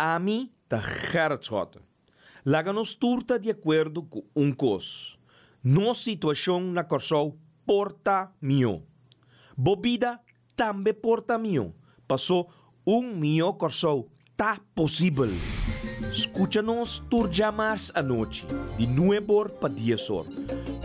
Ami ta Gerrit Schotte. Laga nos tur ta di akuerdo ku un kos, nos situashon na Kòrsou por ta mihó. Bo bida tambe por ta mihó, pasó un mihó Kòrsou ta posibel. Skucha nos tur djamars anochi di nueb'or pa dies'or,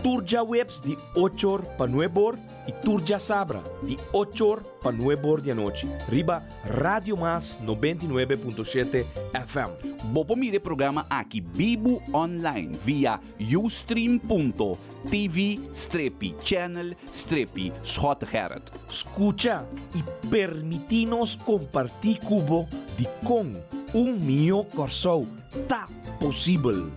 tur djaweps di och'or pa nueb'or i tur djasabra di och'or pa nueb'or di anochi riba Radio Mas 99.7 FM. Bo por mira e programa aki bibu online via ustream.tv strepi channel strepi Schottegerrit. Skucha i permití nos kompartí ku bo dikon un mihó Kòrsou ta posibel.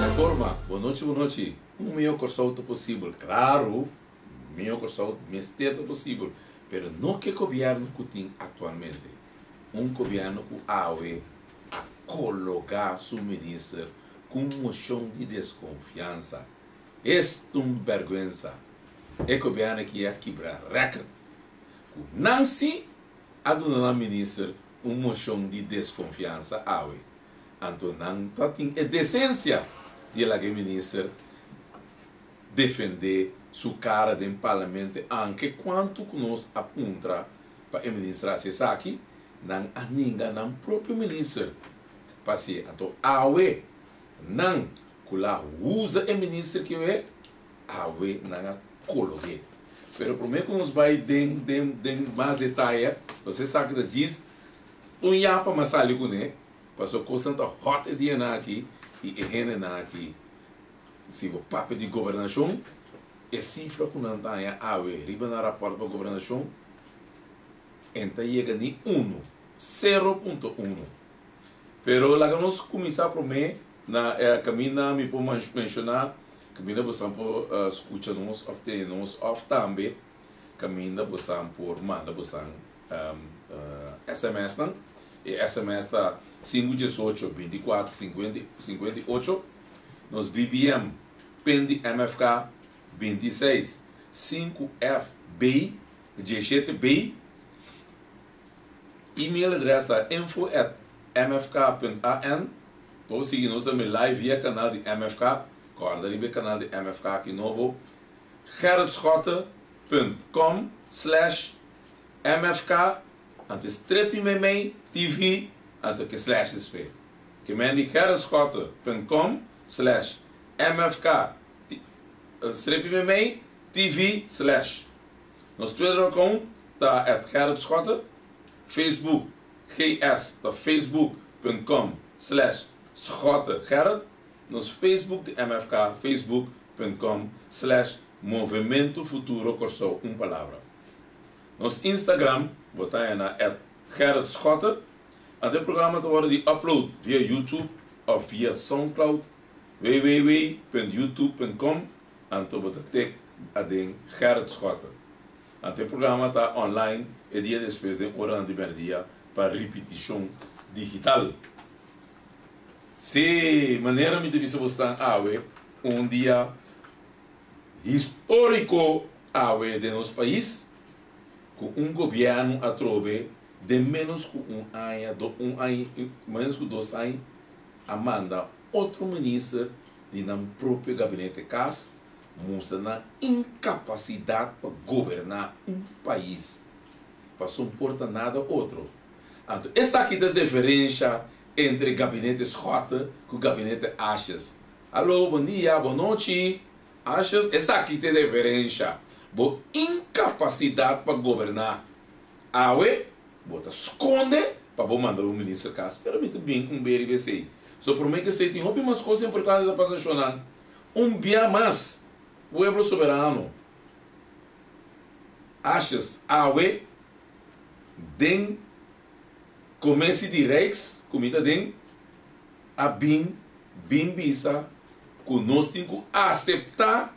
Reforma, Bon nochi, bon nochi. Un mihó Kòrsou ta posibel. Klaru, mihó Kòrsou mester ta posibel, pero no ku e gobièrnu ku tin aktualmente. Un gobièrnu ku awe a kologá su minister ku un moshon di deskonfiansa. Esta un bèrgwensa! E gobièrnu aki a kibra rèkert ku nan si a duna nan minister un moshon di deskonfiansa awe. Anto nan ta tin e desensia di laga e minister defende su kara den parlamento anke kuantu ku nos a puntra pa e minister hasi esaki, nan a ninga nan propio minister pa hasié. Anto awe nan ku la usa e minister kiwe, awe nan a kolog'é. Pero promé ku nos bai den den den mas detaye, nos esaki ta djis Un yapa mas sali kuné, pasobra kosnan ta hòt e dianan aki i e hendenan aki, si bo papia di gobernashon, e sifra ku nan ta haña awe riba nan rapòrt pa gobernashon en ta yega ni unu, sero punto unu. Pero laga nos kuminsá promé na e kaminda mi por menshoná, kaminda bosan por skucha nos òf tene nos òf tambe kaminda bosan por manda bosan SMS nan. E SMS ta sinku diesocho bintikuater sinkuenta sinkuenta i ocho. Nos BBM pin di MFK 26 5FB 17B. Email adres ta info at mfk.an. Por sigui nos tambe live via kanal di MFK. Kòrda riba e kanal di MFK aki nobo. Gerritschotte.com slash MFK anto e strepi meimei TV anto ke slash despues. Ke men di gerritschotte.com slash MFK strepi meimei TV slash. Nos Twitter account ta at gerritschotte, Facebook GS ta facebook.com slash schottegerrit, nos Facebook di MFK facebook.com slash Movemento Futuro Kòrsou un palabra. Nos Instagram bo ta haña na at Gerrit Schotte. Anto e programa ta wòrdu di upload via YouTube òf via Soundcloud www.youtube.com anto bo ta tek aden Gerrit Schotte. Anto e programa ta online e dia despues den oranan di mèrdia pa ripitishon digital. Sí, manera mi ta bisa bo stan awe un dia Historico awe den nos pais cu un gobierno atrobe den menos cu un aña un aña menos cu dos aña a manda otro minister di nan propio gabinete cas mustra nan incapacidad pa goberna un pais pasobra no por ta nada otro anto esaki ta deferencia entre gabinete Schotte cu gabinete Asjes. Alo, bon dia, bon nochi. Asjes, esaki ta e deferensha. Bo inkapasidat pa goberná. Awe, bo ta skonde pa bo manda bo minister kas. Pero mi ta bin un be riba esei. So promé ku esei tin hopi mas kos importante ta pasa shonnan. Un bia mas, Pueblo Soberano, Asjes, awe, den komesi di Rijks ku mi ta den, a bin bin bisa ku nos tin ku aseptá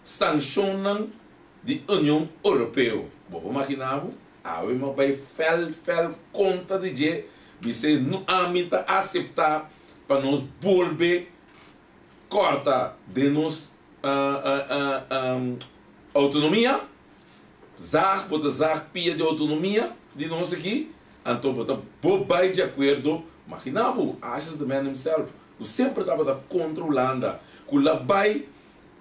sanshonnan di Union Europeo. Bo por maginá bo? Awe mi a bai fèl fèl kontra di dje, bis'é no ami ta aseptá pa nos bolbe kòrta den nos outonomia. Zaag bo ta zaag pia di outonomia di nos aki, anto bo ta bo bai di akuerdo, magina bo, Asjes the man himself, ku semper tabata kontra Hulanda, ku la bai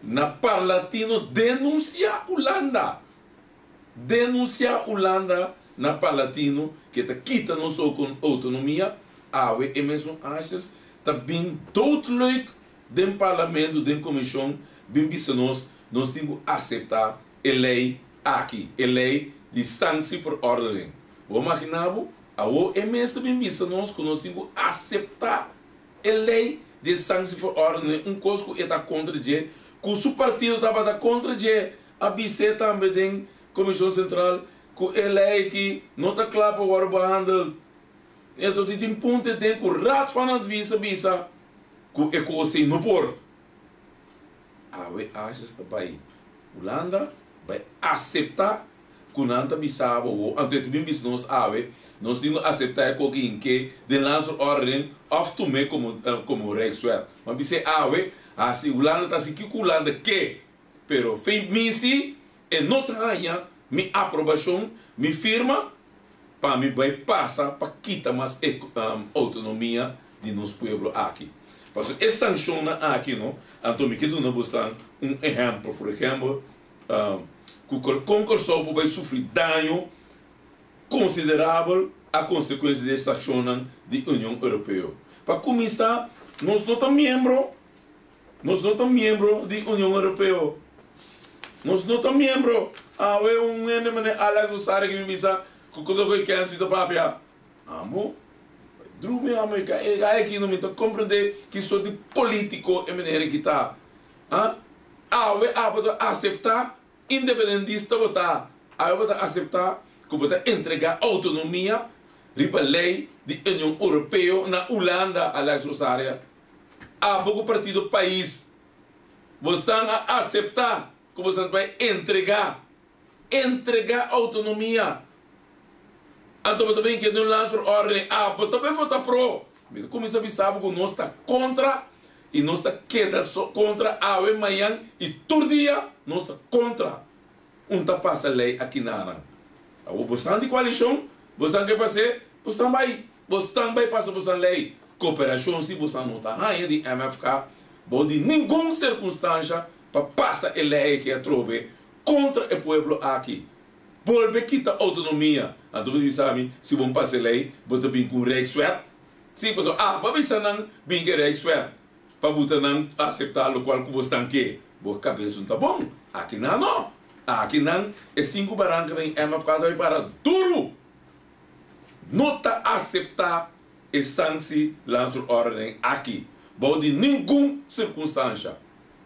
na Parlatino denunsia Hulanda, denunsia Hulanda na Parlatino ke ta kita nos outonomia, awe e mesun Asjes ta bin doodleuk den Parlamento, den komishon bin bisa nos, nos tin ku asepta e lei aki, e lei di sanctieverordening. Bo a magina bo? Awor e mes ta bin bisa nos ku nos tin ku aseptá e lei di e sanctieverordening, un kos ku e ta kontra dje, ku su partido tabata kontra dje, a bis'é tambe den Komishon Sentral ku e lei aki no ta kla pa wòrdu behandeld. E ta tin punto den ku Raad van Advies a bisa ku e kos ei no por. Awe Asjes ta bai Hulanda bai asepta ku nan ta bisa bo ho anto e ta bin bisa nos awe nos tin ku asepta e koki hinke den landsverordening of tume komo komo rijkswet ma bis'e awe hasi Hulanda ta hasi kiko Hulanda ke pero fin mi si e no ta haña mi aprobashon mi firma pa mi bai pasa pa kita mas e outonomia di nos pueblo aki. Pasobra e sankshonnan aki no, anto mi ke duna bosan un ehèmpel, por ehèmpel, ku kon Kòrsou por bai sufri daño konsiderabel a konsekuensia di e sankshonnan di Union Europeo. Pa kuminsá, nos no ta miembro, nos no ta miembro di Union Europeo. Nos no ta miembro. Awe un hende manera Alex Rosario ke mi bisa ku koto ku e kens mi ta papia. Amo drumi amo e e gai aki no mi ta comprende ki sort di politico e meneer aki ta ha awe abo ta acepta independentista bo ta awe bo ta acepta cu bo ta entrega autonomia riba ley di Union Europeo na Hulanda Alex Rosaria abo cu partido pais bo stan a acepta cu bo stan ta bay entrega Entrega autonomia. Anto bo ta bin keda un landsverordening. Ah, bo ta bin vota pro. Mi ta kuminsá bisa bo ku nos ta kontra i nos ta keda so kontra awe, mañan i tur dia nos ta kontra. Un ta pasa lei akinanan. Awor bo stan di koalishon, bo stan ke pas'é, bo stan bai. Bo stan bai pasa bo stan lei. Koperashon si bo stan no ta haña di MFK bou di ningun sirkunstansha pa pasa e lei aki atrobe Kontra e pueblo aki. Bolbe kita outonomia. Anto bo ta bisa mi, si bo pasa e lei, bo ta bin ku un rijkswet? Si, pasobra abo a bisa nan bin ku e rijkswet pa buta nan aseptá lokual ku bo stan ke. Bo kabes no ta bon. Aki nan no. Aki nan e sinku barankanan di MFK ta bai para duru. No ta aseptá e sanksi landsverordening aki bou di ningun sirkunstansha.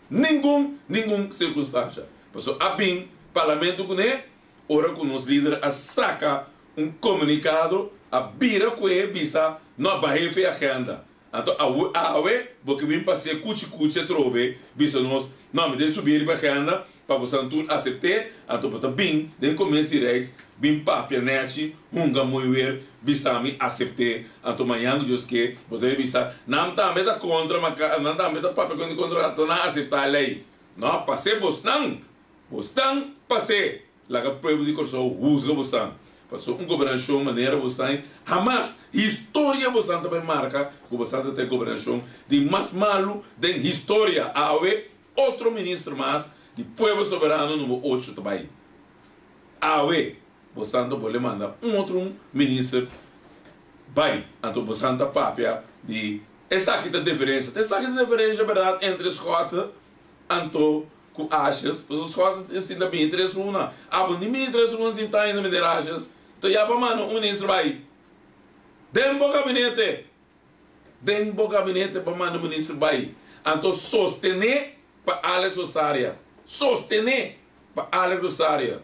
Ningun, ningun circunstancia. Pasobra a bin Parlamento cune ora cu nos lider a saca un comunicado, a bira cu e bisa no a baha e agenda. Anto awe, awe bo ke bin pas'e cuchi cuchi atrobe bisa nos, no, mi ta subi riba agenda pa bosan tur acept'e, anto bo ta bin den Commissie Rijks bin papia nechi, hunga mooi weer, bisa mi acept'e, anto mañan ku Dios ke, bo ta bisa, nan tambe ta kontra ma nan tambe ta papia kontra kontra anto nan acepta e ley. No, pas'e bosnan, bosnan pas'e, laga pueblo di Kòrsou husga bosnan. Pasobra un gobernashon manera bosnan hamas historia bosnan ta bai marka ku bosnan ta ta e gobernashon di mas malu den historia. Awe otro minister mas di Pueblo Soberano number ocho ta bai. Awe bosnan ta bolbe manda un otro un minister bai. Anto bosnan ta papia di esaki ta diferencia. Ta esaki ta diferencia berdad entre Schotte anto ku Asjes. Pasobra Schotte sinta bini tres luna. Abo ni bini tres luna sinta ainda meneer Asjes. Anto ya bo manda un minister bai den bo gabinete. Den bo gabinete pa manda minister bai anto sostene pa Alex Rosaria sostene pa Alex Rosaria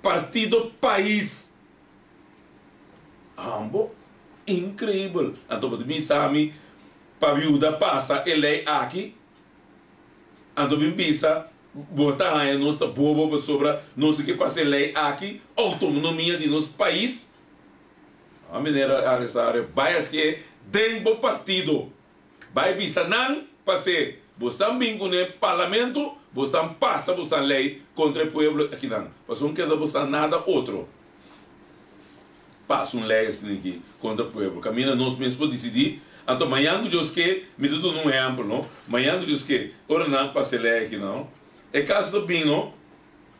partido pais ambo increibel anto bo ta bisa mi pa yuda pasa e ley aki anto bin bisa bo ta haya nos ta bobo pasobra nos ke pasa e ley aki autonomia di nos pais. A meneer Arisario bai hacié den bo partido. Bai bisa nan pasé. Bo stan bin cune parlamento, Bosan pasa bosan lei kontra e pueblo akinan. Pasobra un keda bosan nada otro. Pasa un lei asina aki kontra pueblo. Kaminda nos mes por disidí. Anto mañan ku Dios ke, mi ta duna un ehèmpel no. Mañan ku Dios ke, ora nan pasa e lei aki no, e kaso ta bin no,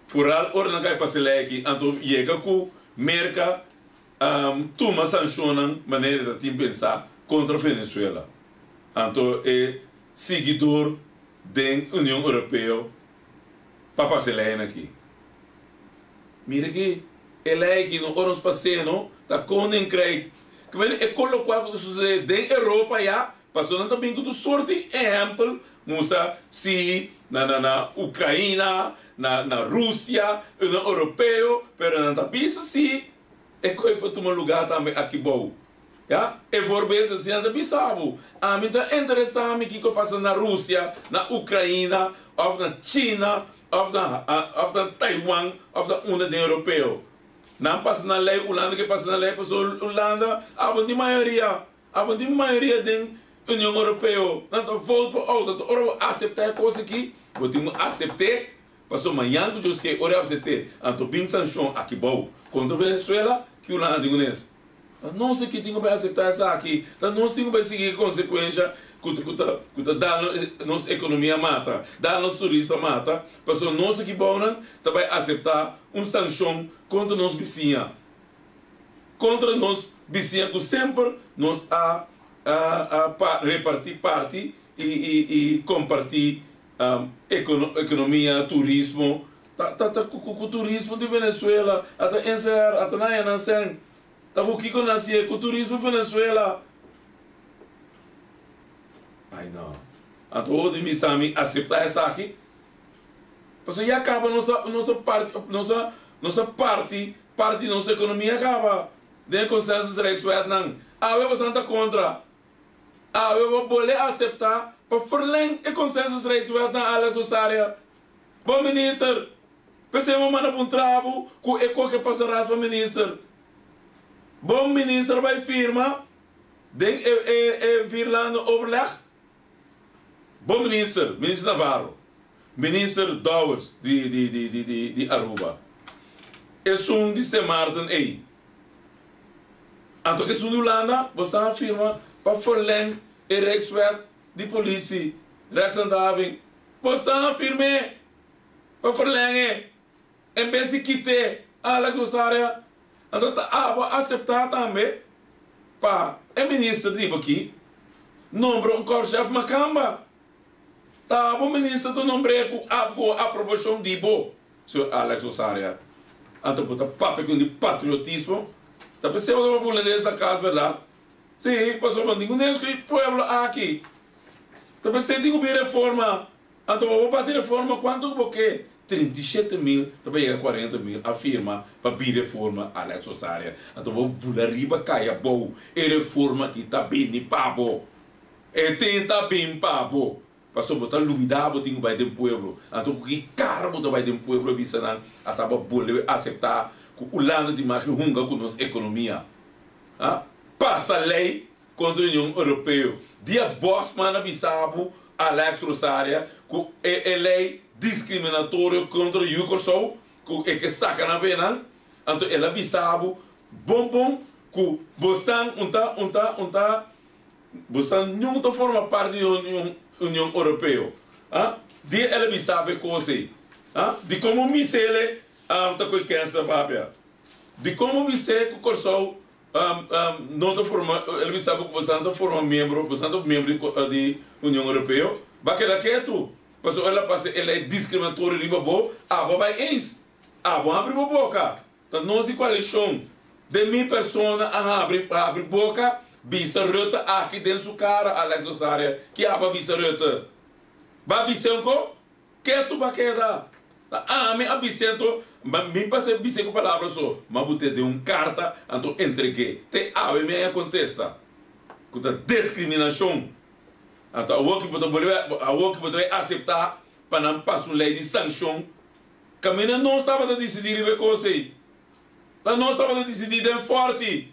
foral ora nan kai pasa e lei aki, anto yega ku Merka tuma sanshonnan manera e ta tin pensá kontra Venezuela. Anto e siguidor den Union Europeo pa pasa e leinan aki. Mira aki, e lei aki no ora nos pas'é no ta koninkrijk. Kmene e kon lokual ku ta susedé den Europa ya, pasobra nan ta bin ku tur sort di ehèmpel musa si na na na Ukraina, na na Rusia, Union Europeo, pero nan ta bisa si e koi por tuma lugá tambe aki bou. Ya, e voorbeeld asina ta bisa bo. Ami ta interesá mi kiko pasa na Rusia, na Ukraina, òf na China, òf na òf na Taiwan, òf na unda den Europeo. Nan pasa na lei, Hulanda ke pasa na lei pasobra Hulanda abo tin mayoria, abo tin mayoria den Union Europeo. Nan ta vote pa outo. Anto ora bo aseptá e kos aki, bo tin ku asept'é pasobra mañan ku Dios ke ora e asept'é, anto bin sanshon aki bou kontra Venezuela, ki Hulanda tin kunes? Ta nos aki tin ku bai aseptá esaki. Ta nos tin ku bai sigui e konsekuensha ku ku ta ku ta dal nos ekonomia mata, dal nos turista mata, pasobra nos aki bounan ta bai aseptá un sanshon kontra nos bisiña, kontra nos bisiña ku semper nos a a a repartí parti i i i kompartí ekonomia, turismo. Ta ta ta ku ku turismo di Venezuela a ta ensear a ta na haña nan sèn. Ta ku kiko nan hasié ku turismo Venezuela? Ai no. Anto hopi di mi sa mi aseptá esaki. Pasobra ya kaba nos a nos a parti nos a nos a parti parti di nos ekonomia kaba den e consensus rijkswetnan. Awe boso ta kontra. Awe bo bole aseptá pa verleng e consensus rijkswetnan Alex Osaria. Bo minister, p'esei bo manda pa un trabu ku e koke pasa Raad van Minister. Bo minister bai firma den e e e vierlanden overleg. Bo minister, minister Navarro, minister Dowers di di di di di di Aruba, esun di Sint Maarten ei. Anto esun di Hulanda bo sa firma pa verleng e Rijkswet di politie, rechtshandhaving. Bo sa afirm'é pa ferleng'é en bes di kit'é Alex Rosaria. Anto ta abo aseptá tambe pa e minister di bo aki nombra un korpschef makamba. Ta abo minister ta nombr'é ku ku aprobashon di bo, señor Alex Rosaria. Anto bo ta papia ku di patriotismo? Ta p'esei bo ta papia hulandes na kas, bèrdat? Sí, pasobra ningun hende ku e pueblo aki. Ta p'esei tin ku bin reforma. Anto bo por bati reforma kuantu ku bo ke. 37 mil ta bai yega 40 mil a firma pa bin reforma Alex Rosaria. Anto bo bula riba kai abou. E reforma aki ta bini pa bo. E tin ta bin pa bo. Pasobra bo ta lubida bo tin ku bai den pueblo. Anto ku ki kara bo ta bai den pueblo e bisa nan a taba bolbe asepta ku Hulanda tin mas ke hunga ku nos ekonomia. Ha? Pasa lei kontra Union Europeo. Dia Bosman a bisa bo, Alex Rosaria, ku e e lei diskriminatorio kontra yu Kòrsou ku e ke saka nan fenan, anto el a bisa bo bon bon ku bosnan un ta un ta un ta bosnan niun ta forma parti di Union Union Europeo. Ha? Dia el a bisa bo e kos ei. Ha? Dikon bo misele ta koe kèns ta papia? Dikon bo bis'é ku Kòrsou no ta forma, el bisa bo ku boso ta forma miembro, boso ta miembro di Union Europeo? Ba keda ketu, pasobra el a pasa e lei diskriminatorio riba bo, abo a bai eens, abo a habri bo boka. Ta nos di koalishon, den mi persona a habri habri boka, bisa Rutte aki den su kara, Alex Osaria, ki abo a bisa Rutte? Ba bis'é unko? Ketu ba keda. Ta ami a bis'é anto, ma mi pas'é bis'é ku palabra so, ma but'é den un karta, anto entreg'é. Te awe mi a kontesta ku ta deskriminashon. Anto awor ki bo ta bolbe, awor ki bo ta bai aseptá pa nan pasa un lei di sankshon, kaminda nos tabata disidí riba e kos ei. Ta nos tabata disidí den fòrti.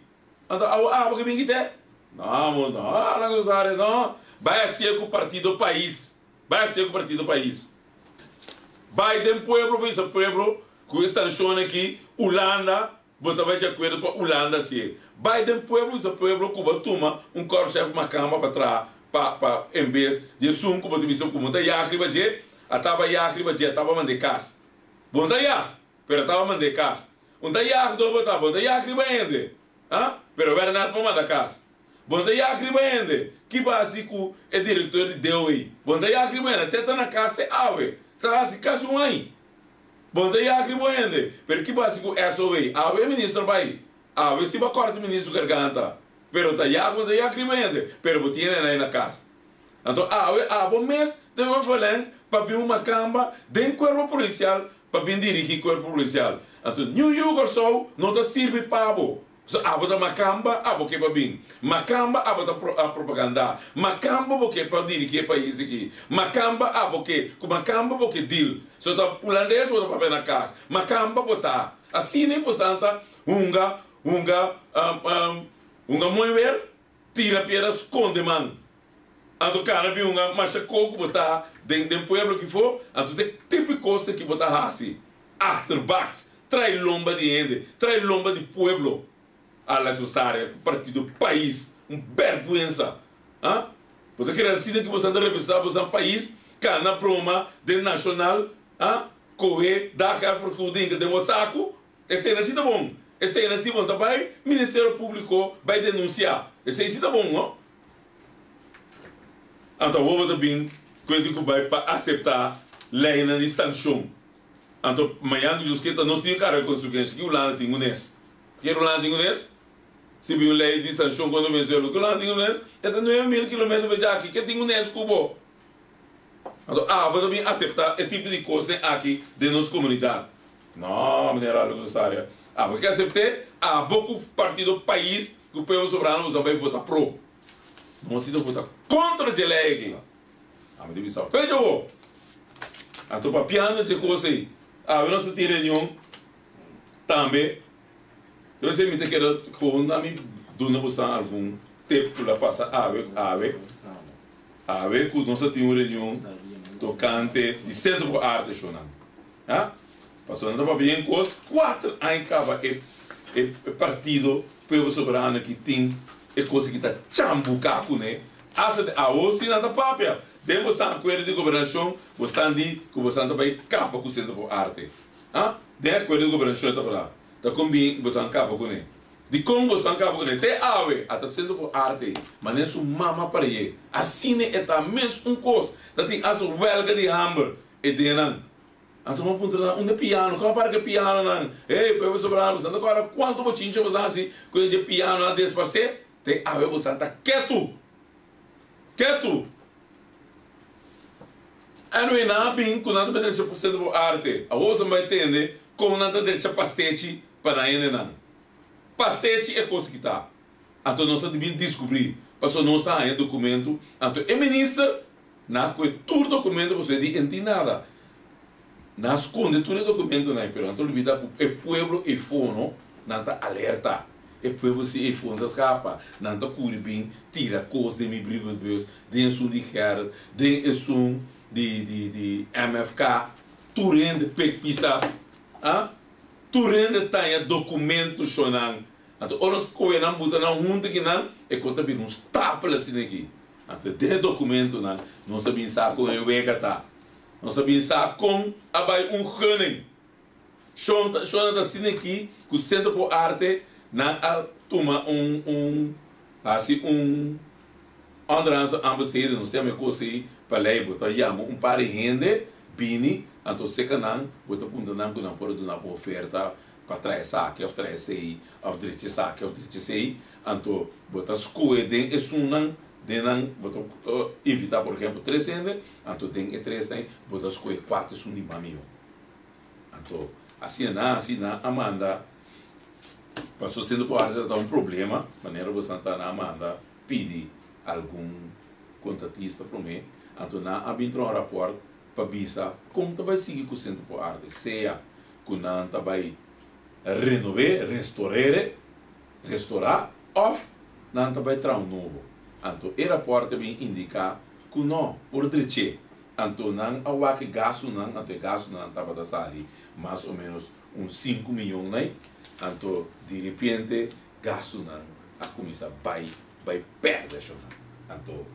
Anto awor abo ke bin kit'é? No, amo, no, Alan Rosario, no. Bai hasié ku partido pais. Bai hasié ku partido pais. Bai den pueblo bisa pueblo ku e sanshon aki Ulanda bo ta bai di akuerdo pa Ulanda hasié. Bai den pueblo bisa pueblo ku bo a tuma un korpschef makamba pa traha pa pa en bes di esun ku bo ta bisa ku bo ta yag riba dje a taba yag riba dje a taba mand'é kas. Bo no ta yag pero a taba mand'é kas. Un ta yag dor bo ta bo no ta yag riba hende ah pero Bernard bo manda kas. Bo no ta yag riba hende. Ki bo hasi ku e direktor di deo ei? Bo no ta yag riba hende. Te ta na kas te awe. Ta hasi kasi un aña. Bo no ta yag riba hende. Pero ki bo hasi ku SOA? Awe e minister bai. Awe si bo a kòrta e minister garganta. Pero ta yag bo no ta yag riba hende. Pero bo tin hende na kas. Anto awe abo mes debe verleng pa bin un makamba den kuerpo polisial pa bin dirigi kuerpo polisial. Anto New Yu Kòrsou no ta sirbi pa bo. So abo ta makamba abo ke pa bin makamba abo ta propaganda makamba bo ke pa dirigi e pais aki makamba abo ke ku makamba bo ke deal so ta hulandes bo ta papia na kas makamba bo ta asina e bosan ta hunga hunga hunga mooi weer tira piedra skonde man anto kana bin hunga masha koko bo ta den den pueblo kifo anto ta e tipo e kos aki bo ta hasi. Achterbaks, trai lomba di hende, trai lomba di pueblo. Alex Rosaria cu partido pais, un berguensa. Ha? Bo ta kere asina cu bosan ta representa bosan pais, cana broma den nacional, ha? Cohe daghervergoeding den bo saco? Esey na si ta bon. Esey na si bon ta bay Ministerio Publico bay denuncia. Esey si ta bon, no? Anto awor bo ta bin cuenti cu bay pa acepta leynan di sancion. Anto mañan ku Dios ke ta nos tin kara konsekuensia ki Hulanda tin kunes. Ke Hulanda tin kunes? Si bin un lei di sanshon kontra Venezuela, ke Hulanda tin kunes? E ta 9000 kilometer pa djaki, ke tin kunes ku bo? Anto abo ta bin asepta e tipo di kosnan aki den nos komunidat? No, meneer Alex Rosaria, abo ke asept'é, abo ku partido pais ku Pueblo Soberano boso a bai vota pro. Nos si ta vota kontra dje lei aki. Ami ta bisa, Fecha bo! Anto papiando dje kos ei, awe nos ta tin reunion tambe. Ta mester mi ta keda kon ami duna bosan algun tip ku la pasa awe, awe, awe ku nos ta tin un reunion tokante di Sentro por Arte shownan. Ha? Pasobra nan ta papia yen kos, kuater aña kaba e e partido Pueblo Soberano aki tin e kos aki ta chambuka kuné. Asta te awo si nan ta papia. Den bosan akuerdo di gobernashon bosan di ku bosan ta bai kaba ku Sentro por Arte. Ha? Den akuerdo di gobernashon e tabata ta konbien bosan kaba kuné. Dikon bosan kaba kuné? Te awe a ta Sentro por Arte manera su mama par'e. Asina e ta mes un kos. Ta tin asta wèlga di hamber e den nan. Anto bo a puntra nan, Unda e piano? Kon a para ku e pianonan? Hey, pueblo soberano, bosan ta kòrda kuantu bochincha bosan hasi ku e dje piano a desparsé? Te awe bosan ta ketu! Ketu! Anyway, nan a bin ku nan ta bai drecha Centro por Arte. Awor bosan bai tende kon nan ta drecha pastechi pa nan hendenan. Pastechi e kos ki ta. Anto nos a bin diskubrí, pasobra nos a haña dokumentu. Anto e minister Na koe tur documento pasobra e di e n'tin nada. Nan a sconde tur e documentonan ei pero nan ta olbida cu e pueblo eifono nan ta alerta. E pueblo si eifono ta scapa nan ta curi bin tira cos den mi brievenbus, den esun di Gerrit, den esun di di di MFK. Tur hende pek pisas ah tur hende taña documento shonan. Anto ora nos koe nan buta nan hunto kinan e cos ta bira un stapel asina aki. Anto den e dokumentonan nos a bin sa kon e wega ta. Nos a bin sa kon a bai un gunning. Shon ta shon ta asina aki ku Sentro por Arte nan a tuma un un hasi un onderhandse aanbesteding nos ta yama e kos ei pa lei bo ta yama un par di hende bini anto seka nan bo ta puntra nan ku nan por a duna bo oferta pa traha esaki of traha esei of drecha esaki of drecha esei Anto bo ta skohe den esunnan, den nan bo ta invitá por ehempel tres hende, anto den e tresnan bo ta skohe kuater esun di mas mihó. Anto asina nan hasi, nan a manda, pasobra siendo ku arte ta un problema, manera bo sa ta nan a manda pidi algun kontratista promé, anto nan a bin traha un rapòrt pa bisa kon ta bai sigui ku Sentro por Arte, sea ku nan ta bai renob'é, restor'é, Restorá òf nan ta bai traha un nobo. Anto e rapòrt ta bin indiká ku no por drech'é. Anto nan a wak e gastunan, anto e gastunan tabata sali mas o menos un sinku miyon nai, anto di repente gastunan a kuminsá bai bai pèrdè shonnan. Anto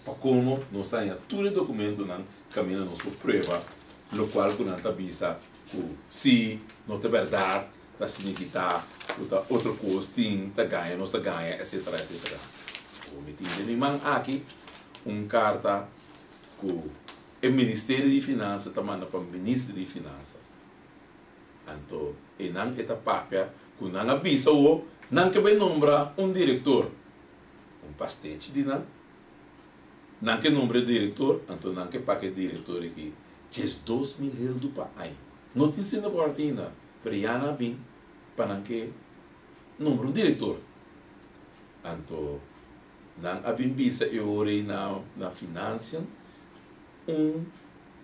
pa komo nos haña tur e dokumentonan kaminda nos por prueba lokual ku nan ta bisa ku si no ta bèrdat, ta signifiká ku ta otro kos tin ta gaña nos ta gaña etcetera etcetera. Awor mi tin den mi man aki un karta ku e Ministerio di Finansa ta manda pa Minister di Finansas. Anto einan e ta papia ku nan a bisa awor nan ke bai nombra un direktor, un pastechi di nan, nan ke nombra e direktor, anto nan ke paga e direktor aki 12.000 heldu pa aña. No tin sende por ainda, pero ya nan a bin pa nan ke nombra un direktor. Anto Nan a bin bisa e ora ei na na Financiën, un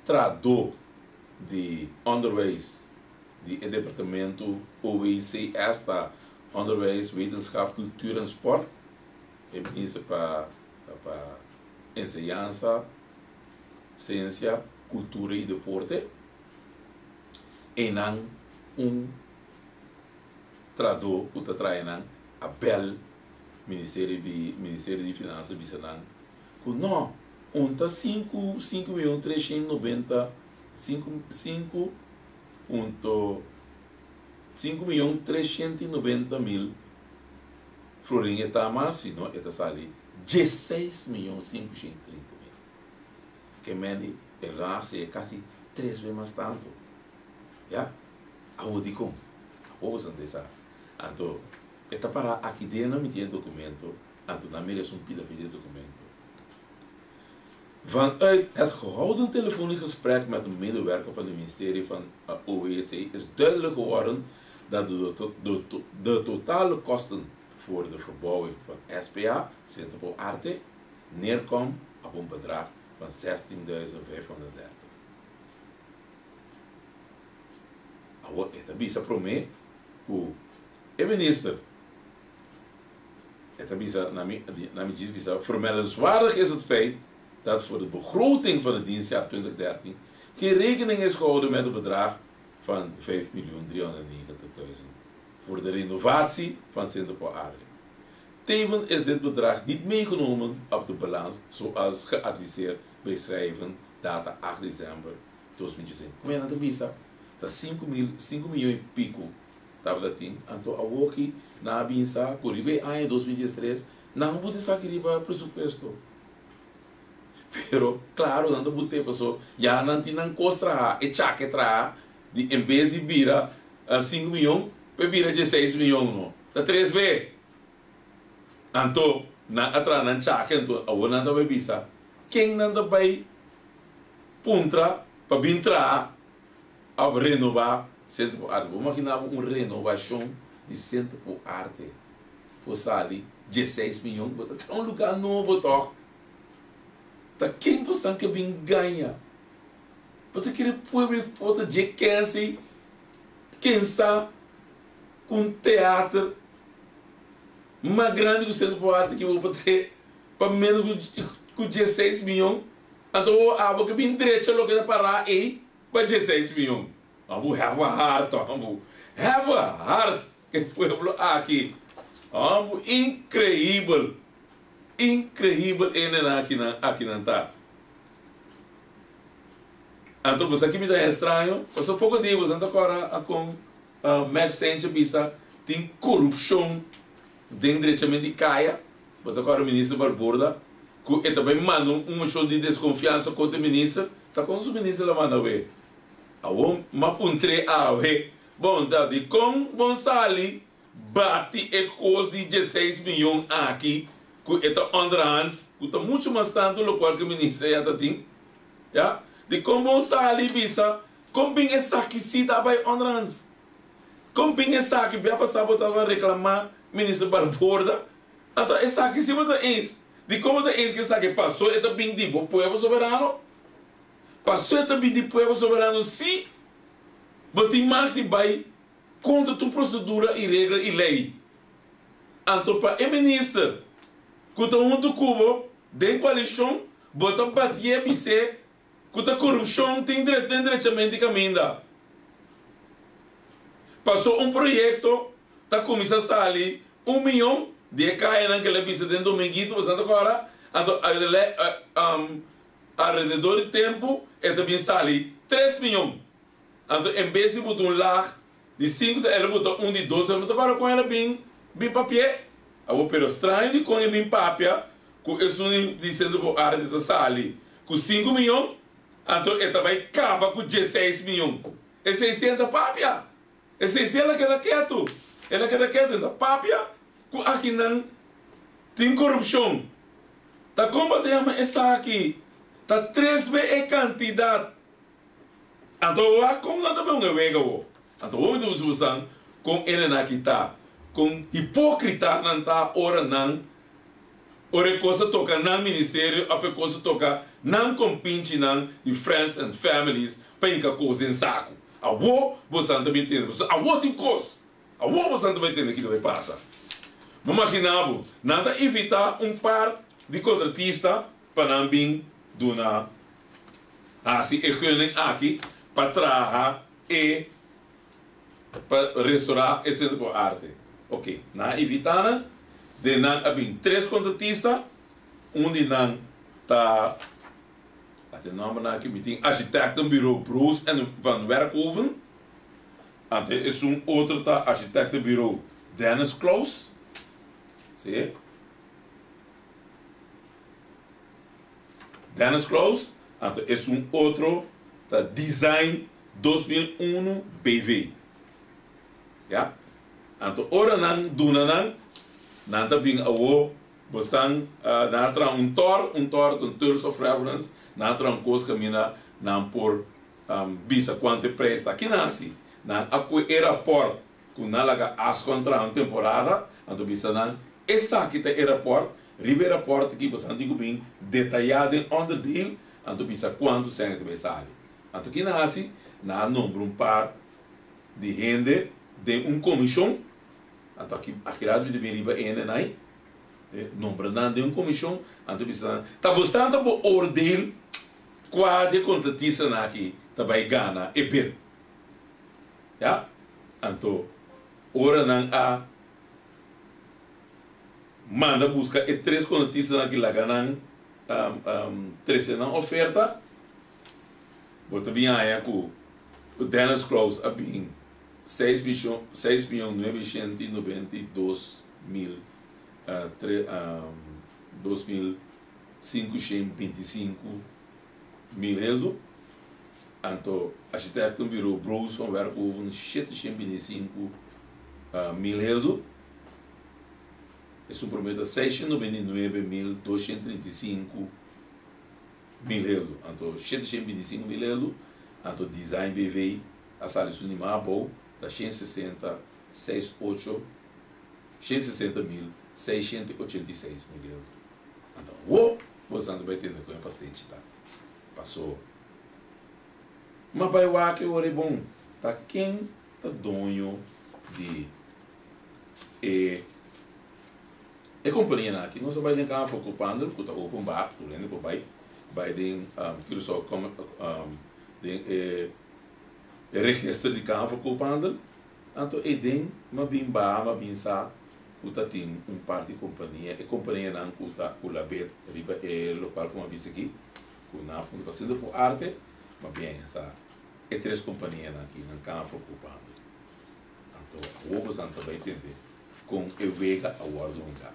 trahadó di Onderwijs di e departamento OWCS ta Onderwijs, Wetenschap, Cultuur en Sport, e minister pa pa Enseñansa, Siensia, Cultura y Deporte, einan un trahadó ku ta traha einan a bèl Ministerio di Ministerio di Finansa bisa nan ku no, un ta sinku sinku miyon treshent nobenta sinku sinku punto 5.390.000 florin e ta mas, sino e ta sali 16.530.000. Ke mende e laag si e kasi tres be mas tantu. Ya, awor dikon? Awor bo sa sa. Anto E ta pará aki den nan mi tin e documento, anto nan mira esun pida pida e documento. Vanuit het gehouden telefonisch gesprek met een medewerker van het ministerie van OWC is duidelijk geworden dat de, de, de totale kosten voor de verbouwing van SPA, Centro Pro Arte, neerkomt op een bedrag van 16.530. Awor e ta bisa promé ku E minister e ta bisa na mi na mi djis bisa, Vermeldenswaardig is het feit dat voor de begroting van het dienstjaar 2013 geen rekening is gehouden met het bedrag van 5.390.000 voor de renovatie van Sint Paul Adriaan. Tevens is dit bedrag niet meegenomen op de balans zoals geadviseerd bij schrijven data 8 december 2016. Como nan ta bisa? Ta sinku mil, sinku milyon y pico Tabata tin, anto awoki nan a bin sa ku riba e aña 2013 nan a buta esaki riba presupuesto. Pero klaro nan ta but'é paso ya nan tin nan kos traha, e chake traha di en bes di bira sinku miyon pa e bira dieseis miyon no, ta tres be. Anto nan a traha nan chake anto awor nan ta bai bisa ken nan ta bai puntra pa bin traha Of renobá Sentro por Arte. Bo imaginá bo un renobashon di Sentro por Arte por sali dieseis miyon? Bo ta traha un lugá nobo tòg. Ta ken bo san ke bin gaña? Bo ta kere pueblo e foto dje kensi ken sa ku un teater mas grandi ku Sentro por Arte ke bo por trae pa ménos ku dieseis miyon? Anto abo ke bin drecha loke ta pará ei. Pa dieseis miyon. Ambu have a heart ambu have a heart e pueblo aki ambu increibel increibel hendenan akinan akinan ta anto bo sa ki mi ta extraño pasobra poko dia boso ta kora a kon Max Sanchez bisa tin corupcion den drechament di kaya bo ta kora minister Balborda ku e ta bai manda un mocion di desconfiansa kontra e minister. Ta kon su minister la manda awe? Awor m'a puntr'é awe, Bon, ta dikon bon sali bati e kos di dieseis miyon aki ku e ta onderhands, ku ta muchu mas tantu lokual ku e minister ya ta tin? Ya, dikon bon sali bisa kon bin esaki si ta bai onderhands? Kon bin esaki bia pasá bo tabata reklamá minister Barborda? Anto esaki si bo ta eens. Dikon bo ta eens ku esaki? Pasó e ta bin di bo pueblo soberano? Pasó e ta bin di pueblo soberano si bo tin mag di bai kontra tur prosedura i regla i lei. Anto pa e minister ku ta huntu ku bo den koalishon bo ta batié bis'é. Ku ta korupshon tin den drechament di kaminda. Paso un proyekto ta kuminsá sali un miyon di e kayanan ku el a bisa den Dominguito bo sa ta kòrda? Anto alrededor di tempu e ta bin sali tres miyon. Anto en bes di buta un lag di sinku sa el a buta un di dos. Mi ta kòrda kon el a bin bin papi'é. Awor pero straño dikon e bin papia ku esun di Sentro por Arte ta sali ku sinku miyon, anto e ta bai kaba ku dieseis miyon. Esei si e ta papia. Esei si el a keda ketu. El a keda ketu, e ta papia ku akinan tin korupshon. Ta kon bo ta yama esaki? Ta tres be e kantidat. Anto wak kon nan ta bai un e wega wo. Anto hopi ta bisa bosan kon enenan aki ta, kon hipokrita nan ta ora nan, ora e kos a toka nan ministerio of e kos a toka nan kompinchinan di friends and families pa hinka kos den saku. Awo bosan ta bin tende, pasobra awo tin kos. Awor bo san ta bai tende kiko ta bai pasa. Bo magina bo, nan ta invita un par di kontratista pa nan bin duna hasi e gunning aki pa traha e pa restorá e Sentro por Arte. Oke, nan a invita nan, den nan a bin tres kontratista, un di nan ta, at e nòmbernan aki, mi tin Architectenbureau Broos en Van Werkhoven. Ante esun otro ta architectenbureau Dennis Klaus. Si. Dennis Klaus. Anto esun otro ta Design 2001 BV. Ya. Anto ora nan duna nan, nan ta bin awo bosnan nan a traha un tor, un tor ta un terms of reference, nan a traha un kos kaminda nan por Bisa kuantu e preis ta. Kina hasi? Nan a kue e rapòrt ku nan laga Ascon traha un temporada, anto bisa nan, Esaki ta e rapòrt, riba e rapòrt aki boso tin ku bin detayá den onderdeel, anto bisa kuantu sèn e ta bai sali. Anto kina hasi? Nan a nombra un par di hende den un komishon, anto aki aki rato mi ta bin riba e hendenan ei, nombra nan den un komishon, anto bisa nan, Ta bo stan ta bo oordeel Kua di e kontratistanan aki ta bai gana e bid? Ya. Anto, ora nan a manda buska e tres kontratistanan aki laga nan trese nan oferta, bo ta bin haña ku Dennis Klaus a bin seis mishon, seis miyon nuebeshent i nobenta i dos mil tre, 2000. 525 mil heldu, anto Architectenbureau Broos van Werkhoven 725 mil heldu, esun promé ta 699 235 mil heldu, anto 725 mil heldu, anto Design BV a sali su nima abou ta 160 seis ocho 160 686 mil heldu. Anto awo boso ta bai tende kon e pastechi ta. Paso ma bai wak e ora e bon ta ken ta doño di e e kompanianan aki. Nos a bai den Kamer van Koophandel ku ta openbaar, tur hende por bai, bai den Curaçao den e register di Kamer van Koophandel. Anto e den m'a bin baha m'a bin sa ku ta tin un par di kompania, e kompanianan ku ta ku labet riba e lokual ku m'a bisa aki, ku nan a punta pa Sentro por Arte, m'a bien sa e tres kompanianan aki nan kan afro okupando. Anto awor boso ta bai tende kon e wega a wòrdu hungá.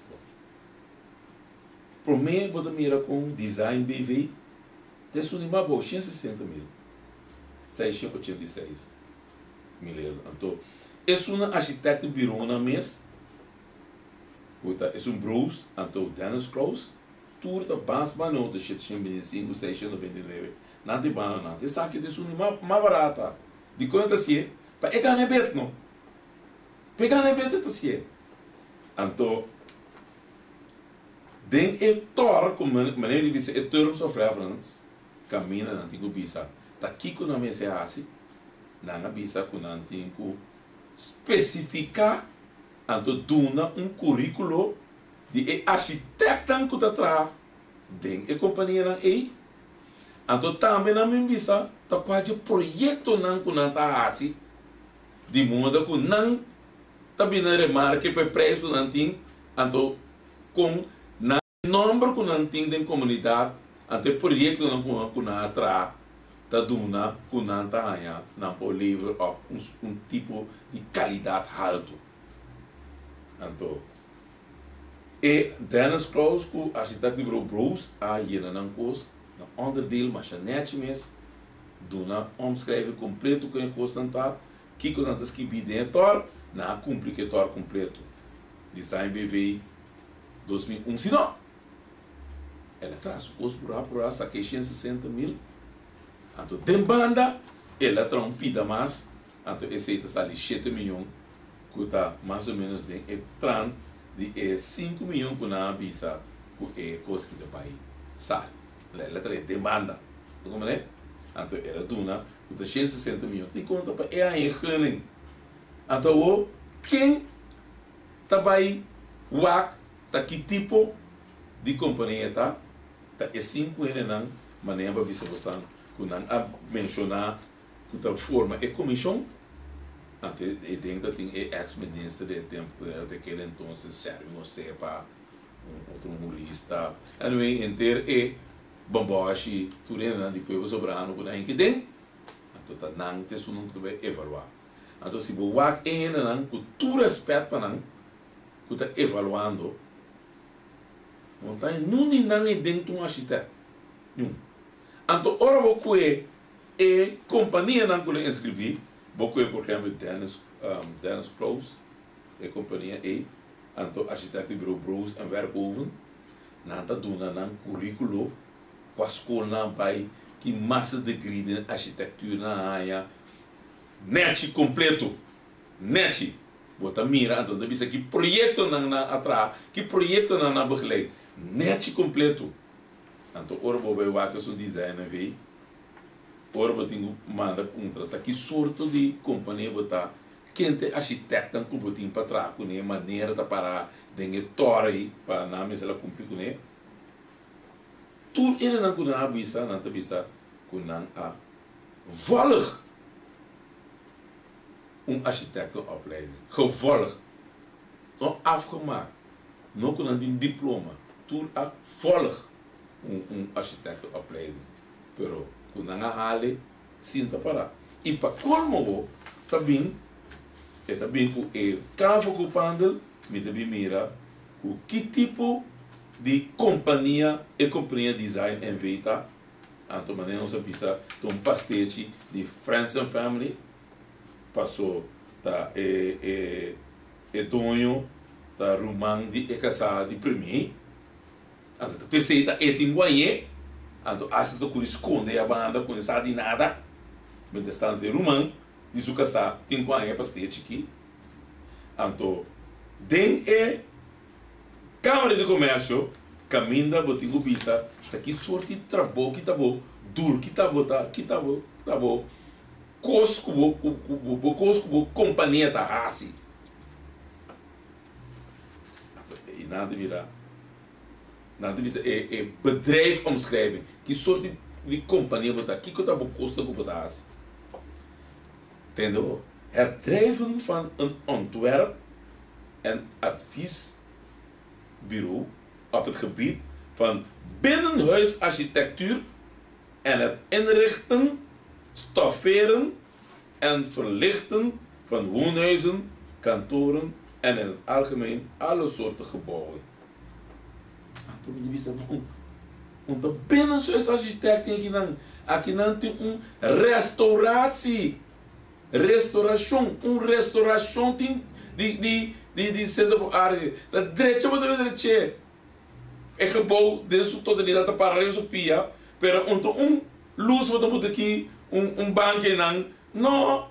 Bon. Promé bo ta mira kon Design BV ta esun di mas abou, 160 686 mil euro. Anto, esun architecto bureaunan mes, ku ta esun Broos, anto Dennis Klaus, tur ta bas bano ta 725, 699. Nan te bana nan. Esaki ta esun di mas mas barata. Dikon e ta hasié? Pa e gana e bet no. Pa e gana e bet e ta hasié. Anto, den e tor, ku manera di bisa e terms of reference, kaminda nan tin ku bisa ta kiko nan mester hasi, nan a bisa ku nan tin ku spesifiká anto duna un kuríkulo di e architectnan ku ta traha den e kompanianan ei. Anto tambe nan bin bisa ta kua dje proyektonan ku nan ta hasi di moda ku nan ta bini na remarke pa e preis ku nan tin, anto kon nan nòmber ku nan tin den komunidat, anto e proyektonan ku nan a traha ta duna ku nan ta haña nan por lever òf un tipo di kalidat haltu. Anto e Dennis Klaus ku Architect di Bureau Broos a yena nan kos na onderdeel masha nèchi mes, duna omschrijving kompleto kon e kosnan ta, Kiko nan ta skibí den e tòr? Nan a kumpli ku e tòr kompleto. Design BV 2001 Si no, el a traha su kos purá purá, saka e 160 mil. Anto den banda el a traha un pida mas, anto esei ta sali shete miyon, ku ta mas o ménos den e trant di e sinku miyon ku nan a bisa ku e kos ki ta bai sali. El a traha den banda. Bo ta komprendé? Anto el a duna ku ta 160 miyon tin konta pa e haña e gunning. Anto awor ken ta bai wak ta ki tipo di kompania ta? Ta e sinku hendenan manera pa bisa bosan ku nan a menshoná ku ta forma e komishon. Anto e den ta tin e eks minister di e tempu di akel entonces Sherwin Osepa, un otro hurista. Anyway henter e Bamboshi, tur hendenan di Pueblo Soberano ku nan hinki den, anto ta nan ta esunnan ku ta bai evaluá. Anto si bo wak e hendenan ku tur rèspèt pa nan ku ta evaluando, bo no ta haña niun di nan ei den ta un architèkt, niun. Anto ora bo kue e kompanianan ku lo inskribí, bo kue por ehèmpel Dennis Dennis Close, e kompania ei, anto architèkt di Bureau Broos en Werkhoven, Nan ta duna nan curriculo, cua school nan bay, ki master degree den architectuur nan haya, nechi completo, nechi. Bo ta mira anto nan ta bisa ki proyectonan nan a traha, ki proyectonan nan a begeleid, nechi completo. Anto ora bo bay wak esun design NV, ora bo tin cu manda puntra ta ki sorto di compania bo ta, Ken ta e architectnan cu bo tin pa traha cune manera ta para den e torre ei pa nan mester a cumpli cune? Tur enenan cu nan a bisa, nan ta bisa cu nan a volg un architectenopleiding. Gevolgd. No afgemaakt. No cu nan tin diploma. Tur a volg un architectenopleiding. Pero cu nan a hale Sinta para. I pa colmo bo ta bin, e ta bin cu e Kamer van Koophandel, mi ta bin mira cu ki tipo di compania e compania Design NV ta, anto manera nos a bisa ta un pastechi di friends and family, paso ta e e e doño ta ruman di e casa di premier. Anto ta pesey ta e tin guañ'é, anto Asha ta kuri skonde e banda ku e sa di nada. Mientras tanto e ruman di su kasá tin ku haña pastia chikí. Anto den e Kámara di Komersio kaminda bo tin ku bisa ta ki sort di trabou ki ta bo dur, ki ta bo ta, ki ta bo ta bo kos ku bo ku bo kos ku bo kompania ta hasi. I nan ta mira, nan ta bisa e e bedrijfomschrijving, ki sort di di kompania bo ta, kiko ta bo kosto ku bo ta hasi. Tende bo? Het drijven van een ontwerp en adviesbureau op het gebied van binnenhuisarchitectuur en het inrichten, stofferen en verlichten van woonhuizen, kantoren en in het algemeen alle soorten gebouwen. Anto mi ta bisa bo, un ta binnen su es architect tin akinan, akinan tin un restauratie, restauracion, un restauracion tin di di di di Centro voor Arte, ta drecha bo ta bira dreche e gebouw den su totalidad ta para riba su pia, pero un ta un luz bo ta put aki, un un banki einan, no,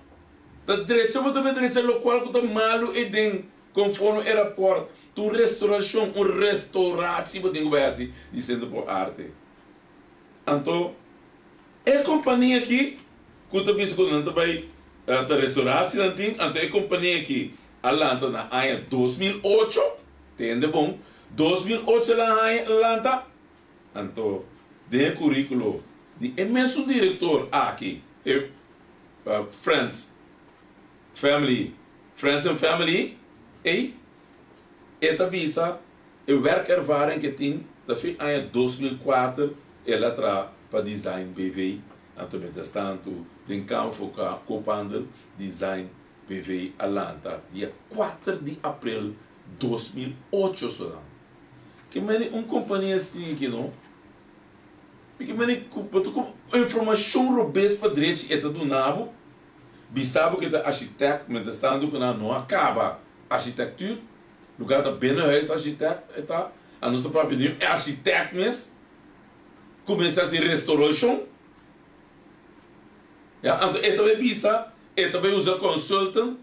ta drecha bo ta bay drecha locual cu ta malo eiden conforme e rapport, ta un restauracion, un restauratie bo tin cu bay haci di Centro por Arte. Anto e compania aki cu ta bisa cu nan ta bay ta restauratie nan tin, anto e compania aki a lanta na aña 2008, Tende bon, 2008 el a haña lanta, anto den e curriculo di e mesun direktor aki, e Friends Family, Friends and Family ei, e ta bisa e werkervaring ku e tin ta fin aña 2004 el a traha pa Design BV. Anto mientrastantu den Kamer van Koophandel Design BV a lanta dia 4 di aprel 2008 so nan. Ke meni un kompania stinki no. Ke meni ku bo ta ku informashon robes pa drechi e ta duna bo. Bisa bo ku e ta architect mientrastantu ku nan no a kaba architectuur. Lugar ta binnenhuisarchitect e ta. A nos ta papia di un architect mes ku mester hasi restaurashon. Ya, anto e ta bai bisa, e ta bai usa consultant,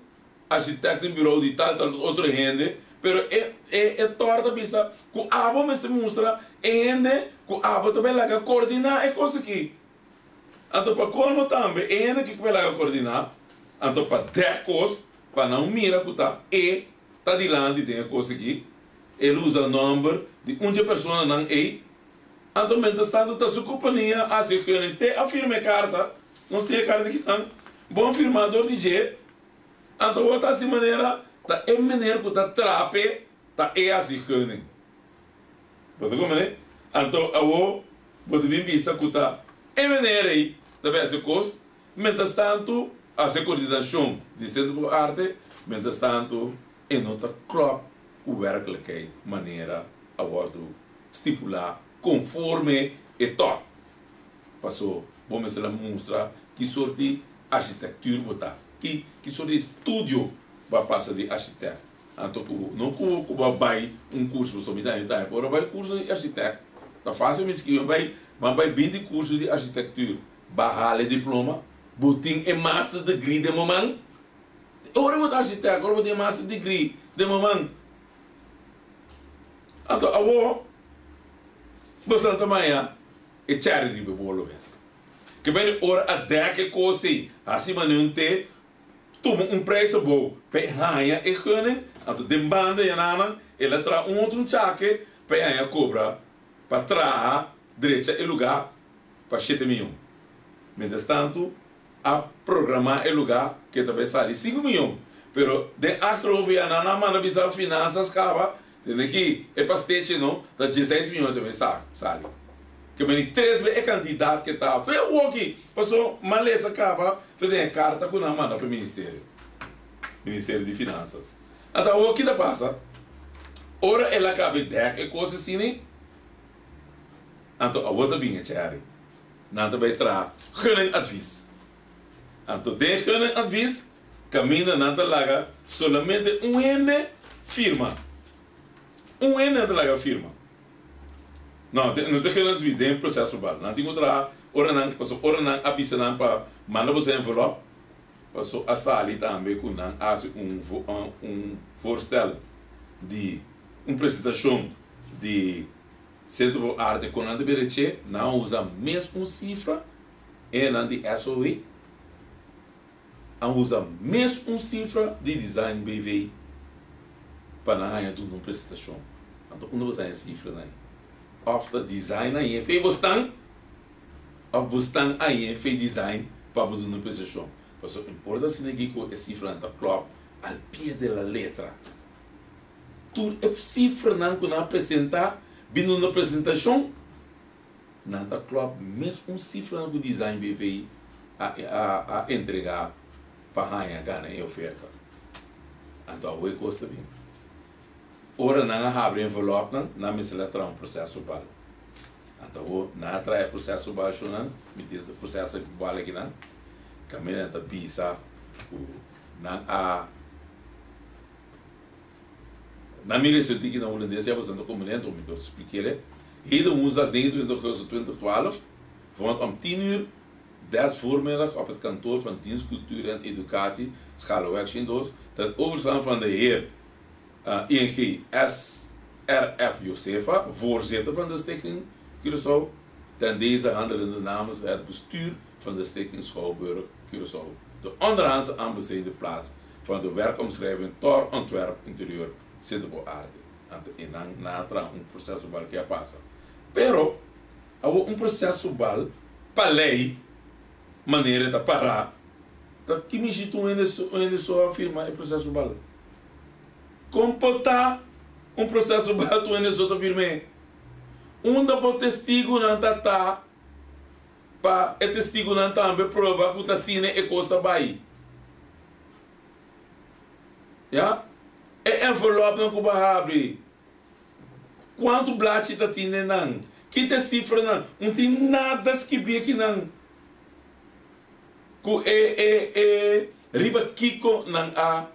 architect den bureau di tal tal otro hende, pero e e e tor ta bisa ku abo mester mustra e hende ku abo ta bai laga coordina e kos aki. Anto pa colmo tambe e hende ki bai laga coordina, anto pa dek kos, pa nan mira ku ta e ta dilanti den e kos aki, el usa nomber di un dje personanan ei. Anto mientras tanto ta su compania a haci gunning te a firma e carta, nos tin e carta akinan, bon firma door di dje, anto bo ta haci manera ta e meneer cu ta traha p'e ta e haci gunning. Bo ta comprende? Anto awo bo ta bin bisa cu ta e meneer ey ta bay haci cos, mientras tanto haci e coordinacion di Centro por Arte, mientras tanto e no ta klop cu werkelijkheid manera a wordo stipulá konforme e tòp. Paso bo mester a mustra ki sort di architectuur bo ta, ki ki sort di estudio bo a pasa di architect. Anto ku no ku ku bo a bai un kurso, pasobra mi tambe tambe por a bai kurso di architect. Ta fásil mi skibi, mi bai mi a bai binti kurso di architectuur, bo a hala e diploma, bo tin e master degree den bo man. Ora bo ta architect, ora bo tin e master degree den bo man. Anto awor boso ta maya e cherry riba e bolo mes. Ke bini ora a dek e kos ei, hasi manera un te tuma un prijs abou pa e haña e gunning, anto den banda yananan el a traha un otro un chake pa e haña kobra pa traha drecha e luga pa shete miyon. Mientras tanto a programa e luga ke ta bai sali sinku miyon, pero den achterhoofd yanan a manda bisa finanzas kaba Tende ki e pastechi no ta dieseis miyon ta bay sali. Ke meni tres be e kandidat ke ta fe awoki paso malesa kaba fe den e karta ku nan manda pa e ministerio, ministerio di finansas. Anta awoki ta pasa ora el a kaba e dek e kos asini anto awo ta bin e cheri nan ta bay traha gunning advies. Anto den gunning advies Kaminda nan ta laga solamente un hende firma. Un hende nan ta laga firma. No, no ta gena sbi den proceso verbal. Nan tin ku traha ora nan, pasobra ora nan a bisa nan pa manda boso envelop, paso a sali tambe ku nan a hasi un un voorstel di un presentacion di Centro por Arte kon nan ta bereche, nan a usa mes un sifra, e nan di SOW. A usa mes un sifra di Design BV pa nan haña duna un presentashon. Anto unda bo sa haña sifranan ei? Òf ta Design a haña fe bo stan òf bo stan a haña fe Design pa bo duna un presentashon. Pasobra importa asina aki ku e sifranan ta klòp al pie de la letra. Tur e sifranan ku nan a presentá bin duna presentashon. Nan ta klòp mes un sifranan ku Design BV a a entregá pa haña gana e oferta. Anto awe kos ta bin. Ora nan a habri envelòpnan, nan mester a traha un proseso verbal. Anto awo nan a traha e proseso verbal shownan, mi tin e proseso verbal akinan, kaminda nan ta bisa ku nan a Na mi lees tiki na hulandes ya boso ta comprende, mi ta splik'ele. Heden woensdag 29 augustus 2012 vond om 10 uur des voormiddag op het kantoor van Dienst Cultuur en Educatie, Schalkwijk 102, ten overstaan van de heer ING SRF Josefa, voorzitter van de Stichting Curaçao, ten deze handelende namens het bestuur van de Stichting Schouwburg Curaçao, de onderhandse aanbesteding plaats van de werkomschrijving Tor Ontwerp Interieur Sint bo Arte. Anto e nan na a traha un proces verbal ke a pasa. Pero, awor un proces verbal pa lei manera e ta pará, ta ki mishi tur hende hende so a firma e proseso verbal? Kon por ta un proseso verbal tur hende so ta firm'é? Unda bo testigunan ta ta pa e testigunan tambe proba ku ta asina e kos a bai? Ya, e envelopnan ku bo a habri. Kuantu blachi ta tin den nan? Ki ta e sifranan? No tin nada skibí akinan ku e e e riba kiko nan a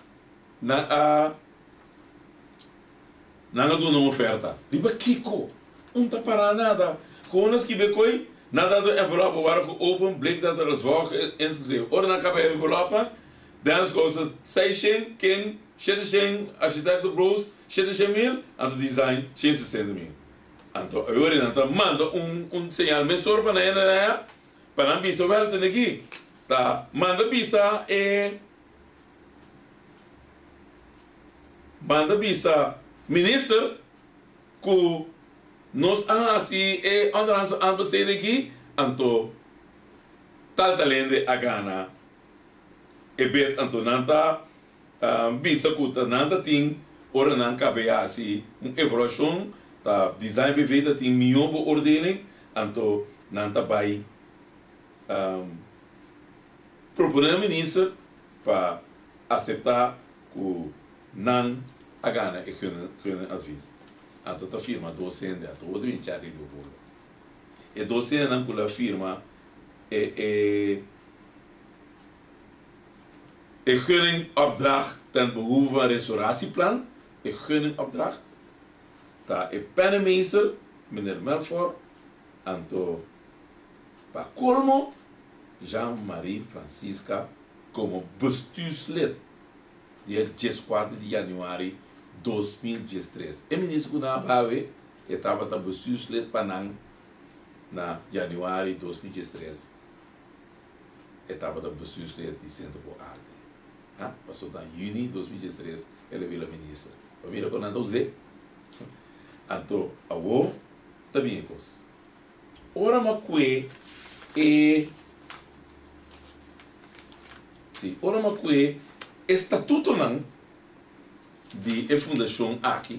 nan a nan a duna un oferta. Riba kiko? Un ta pará nada. Gewoon a skibi e koi, nan ta duna envelop, bo wara ku open, bleek dat er het volk ingeschreven. Ora nan kaba e envelopnan, Dan skosa seishen ken sheteshen architecto bros sheteshen mil anto design shen sesenta mil. Anto ayori nan ta manda un un señal mesora pa nan hende aya pa nan bisa wel tende aki ta manda bisa e manda bisa minister ku nos a hasi e onderhandse aanbesteding aki anto tal tal hende a gana. E bet anto nan ta bisa ku ta nan ta tin ora nan kabe hasi un evaluashon ta Design BV ta tin mihó beoordeling anto nan ta bai proponé na minister pa aseptá ku nan a gana e gunning advies. Anto ta firma dos hende anto bo ta bin chèk riba bo. E dos hendenan ku lo a firma e E gunningopdracht ten behoeve van restauratieplan, e gunningopdracht, ta e penningmeester, meneer Melfor, anto pa colmo Jean Marie Francisca como bestuurslid dia dieskuater di januari 2013. E minister cu nan a bawe e tabata bestuurslid pa nan na januari 2013. E tabata bestuurslid di Centro voor Arte. Ha, pasobra ta juni 2013 el a bira minister. Bo mira kon nan ta us'é. Anto awor ta bin e kos. Ora mi a kue e, si, ora mi a kue e statutonan di e fundashon aki,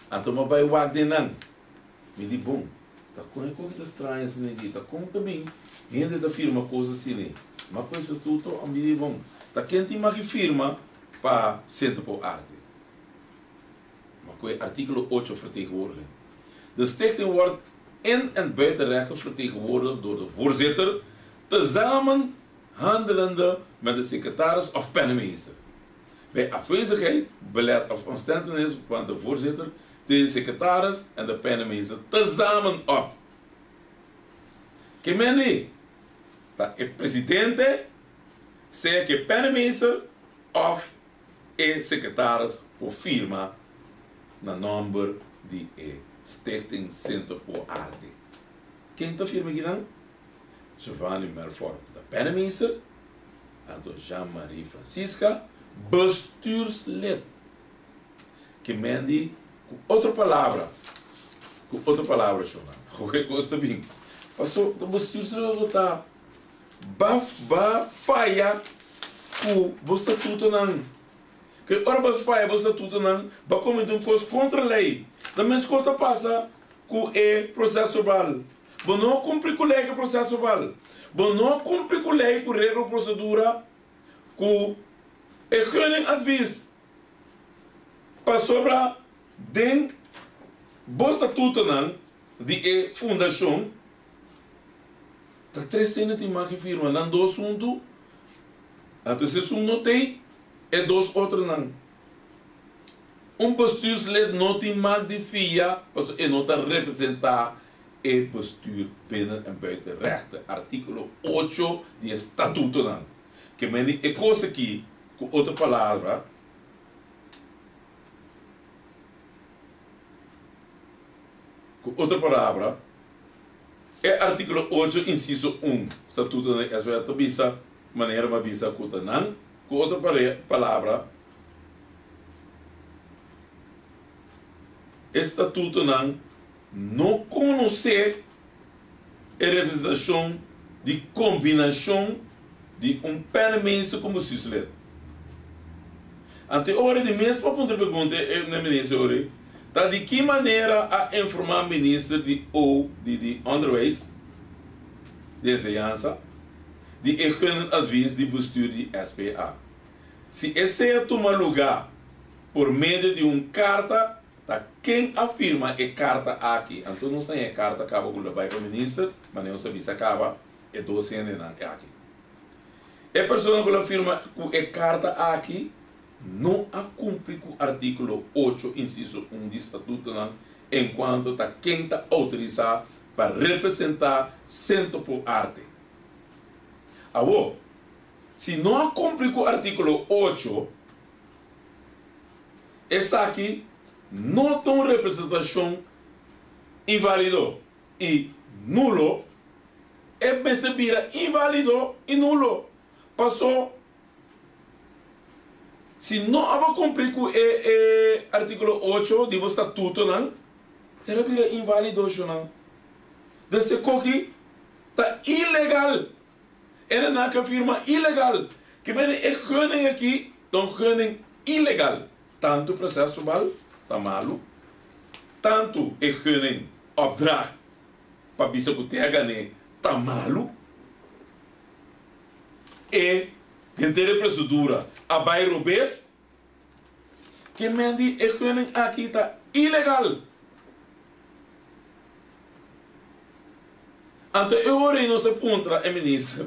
anto mi a bai wak den nan. Mi di, Bon, ta kon e koki ta straño asina aki? Ta kon ta bin hende ta firma kos asina? Ma ku esas tur to, mi di, Bon, ta ken tin maki firma pa Centro por Arte? Ma ku e artíkulo ocho vertegenwoordiging. De stichting wordt in en buiten rechten vertegenwoordigd door de voorzitter, tezamen handelende met de secretaris of penningmeester. Bij afwezigheid, belet of ontstentenis van de voorzitter De secretaris en de penningmeester tezamen op. Ke men di? Ta e presidente, sea ke penningmeester of e secretaris por firma na nomber di e Stichting Centro por Arte. Ken ta firma kinan? Giovanni Melfor ku ta penningmeester, anto Jean Marie Francisca, bestuurslid. Ke men di ku otro palabra, ku otro palabra shona, ku e kos ta bin. Paso ta bestuursregel ku ta ba ba faya ku bo statutonan. Ke ora bo faya bo statutonan, bo a komete un kos kontra lei. Ta mes kos ta pasa ku e proseso verbal. Bo no a kumpli ku lei ku e proseso verbal. Bo no a kumpli ku lei ku regla prosedura ku e gunningadvies. Pasobra den bo statutonan di e fundashon ta tres hende tin mag di firma, nan dos huntu, anto si esun no t'ei, e dos otronan. Un bestuurslid no tin mag di fia pasobra e no ta representá e bestuur binnen en buiten rechten, artíkulo ocho di e statutonan. Ke meni e kos aki, ku otro palabra, ku otro palabra, e artíkulo ocho insiso un statutonan di SBA ta bisa manera mi a bisa ku ta nan, ku otro palabra, e statutonan no konosé e representashon. di kombinashon di un penningmeester ku bestuurslid. Anto e ora di mes pa puntra pregunta e na minister ora ta di ki manera a informa minister di O di di onderwijs, di enseñansa, di e gunnend advies di bestuur di SPA. Si esei a tuma luga por medio di un karta ta ken a firma e karta aki. Anto nos haña e karta kaba ku lo bai pa minister, manera nos a bisa kaba e dos hendenan aki. E persona ku lo firma ku e karta aki no a kumpli ku artíkulo ocho insiso un di statutonan enkuanto ta ken ta outorisá pa representá Sentro Pro Arte. Awor, si no a kumpli ku artíkulo ocho, esaki no ta un representashon inválido i nulo. E mester bira invalido y nulo. Paso si no abo cumpli cu e e articulo ocho di bo statutonan, e lo bira invalido shonan. Dus e koki ta ilegal. E na nan ka firma ilegal. Ke mene e gunning aki ta un gunning ilegal. Tantu proces verbal ta malu, tantu e gunning opdracht pa bisa ku te a gané ta malu. E henter e prosedura a bai robes. Ke men di e gunning aki ta ilegal. Anto e ora ei nos a puntra e minister,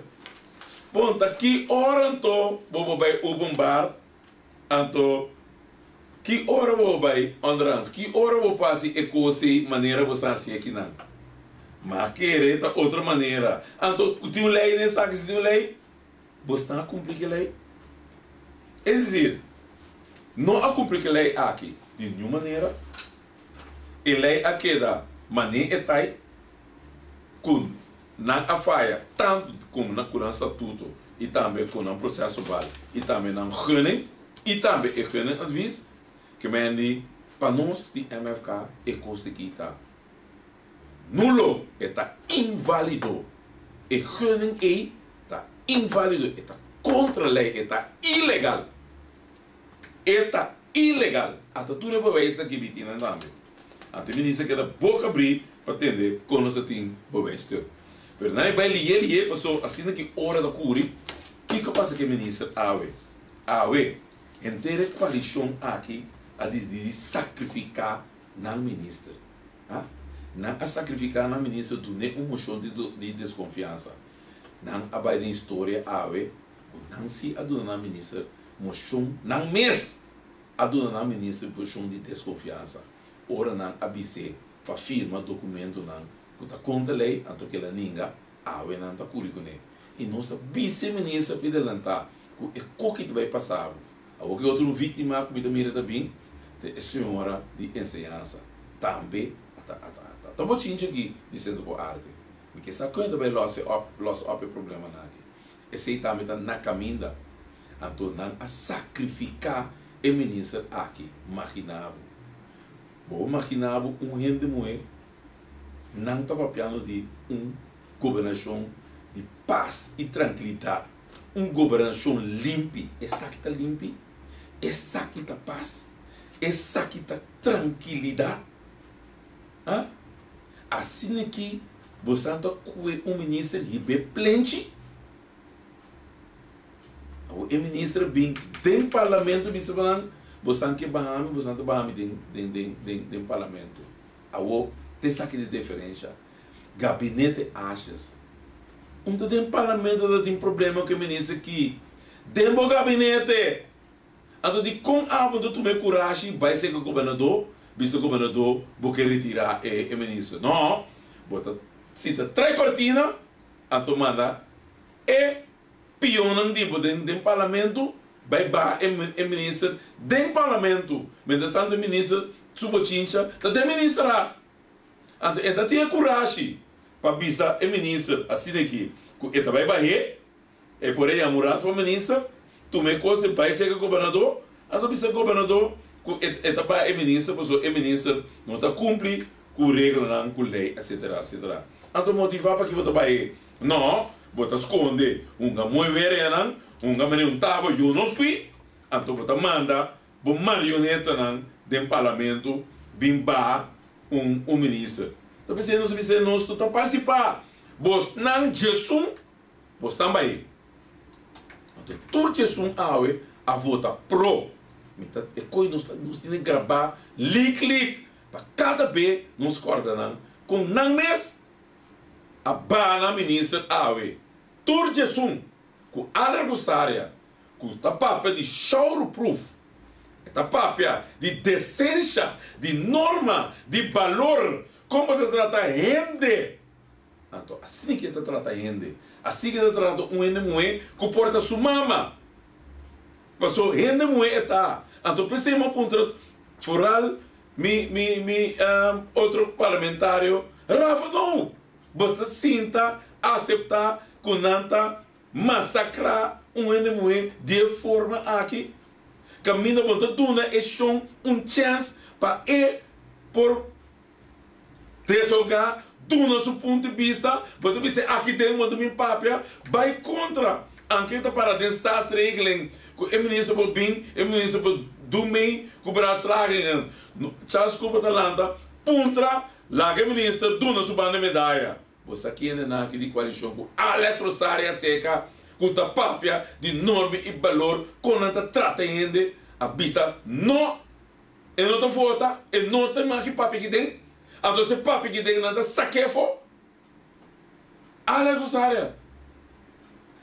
Bon, ta ki ora anto bo bo bai openbaar? Anto, ki ora bo bai onderhands? Ki ora bo por hasi e kos ei manera bo sa hasi akinan? Ma a kere ta otro manera. Anto, ku tin un lei den esaki, si tin un lei, bo sta a kumpli ku e lei? Es desir, no a kumpli ku e lei aki di niun manera. E lei a keda manera e ta ei, ku Nan a faya tantu ku nan ku nan statuto i tambe ku nan proseso bal i tambe nan gunning i tambe e gunning advies ke men di pa nos di MFK e kos aki ta nulo, e ta invalido. E gunning ei ta invalido, e ta kontra lei, e ta ilegal. E ta ilegal. Ata tur e bewijsnan ki mi tin nan tambe. Anto e minister keda boka abrí pa tende kon nos a tin bewijsstuk. Pero nan e bai lié lié paso asina ki ora ta kuri, kiko pasa ku e minister awe? Awe henter e koalishon aki a disidi di sakrifiká nan minister. Ha? Nan a sakrifiká nan minister dun'é un moshon di deskonfiansa. Nan a bai den historia awe ku nan si a duna nan minister moshon, nan mes a duna nan minister moshon di deskonfiansa ora nan a bis'é pa firma dokumentonan ku ta kontra lei, anto kila ninga awe nan ta kuri kuné. I nos a bisa e minister fidelantá ku e koki ta bai pasa bo. Awor ki otro un víktima ku mi ta mira ta bin ta e señora di enseñansa tambe a ta a ta a ta bochincha aki di Sentro por Arte. Mi ke sa kon e ta bai los e op los op e problemanan aki. Esei tambe ta na kaminda. Anto nan a sakrifiká e minister aki. Maginá bo. Bo por maginá bo un hende muhé? Nan ta papiando di un gobernashon di pas i trankilidat. Un gobernashon limpi. Esaki ta limpi? Esaki ta pas? Esaki ta trankilidat? Ha? Asina ki bosan ta kue un minister hib'é plenchi? Awor e minister bin den parlamento bisa pa nan, bosan ke baha mi, bosan ta baha mi den den den den den parlamento. Awor ta esaki di diferensha. Gabinete Asjes. Un ta den parlamento ta tin problema ku e minister ki den bo gabinete. Anto di kon abo ta tuma e kurashi bai serka gobernador, bisa gobernador bo ke retira e minister. No, bo ta sinta trai kortina, anto manda e pionnan di bo den den parlamento bai baha e minister den parlamento. Mientras tanto e minister su bochincha ta den ministerat. Anto e ta tin e kurashi pa bisa e minister asina aki ku e ta bai bah'é. E por e yama un raad van minister, tuma e kos e bai serka gobernador, anto bisa gobernador ku e e ta bai e minister pasobra e minister no ta kumpli ku reglanan, ku lei etcetera etcetera. Anto motiva paki bo ta bai e? No, Bo ta skonde hunga mooi weer enan, hunga manera un tabo yo no fui, anto bo ta manda bo marionetanan den parlamento bin baha un un minister. Ta p'esei nos a bisa nos no ta partisipá. Bosnan djesun, bosnan bai. Anto tur djesun awe a vota pro. Mi ta e koi nos ta nos tene grabá lik lik pa kada be nos kòrda nan kon nan mes a baha nan minister awe. Tur djesun ku Alan Rosaria ku ta papia di showruproof, e ta papia di desensha, di norma, di balor, kon bo ta trata hende. Anto asina ke ta trata hende, asina ke ta trata un hende muhé ku por ta su mama. Paso hende muhé e ta. Anto p'esei mi a puntra foral mi mi mi otro parlamentario Rafa no, bo ta sinta aseptá ku nan ta Masakrá un hende muhé di e forma aki? Kaminda bo ta duna e shon un chèns pa e por deshogá, duna su punto di bista, bo ta bisa aki den bo ta bin papia, bai kontra. Anke ta para den staatsregeling ku e minister por bin, e minister por dun mei ku beraadslagingen. Charles Cooper ta lanta puntra, laga e minister duna su banda medaya. Bo sa kende nan aki di koalishon ku Alex Rosaria Seca ku ta papia di norma i balor kon nan ta trata hende a bisa no e no ta vota e no ta maki papia aki den anto si papia aki den nan ta sake afo Alex Rosaria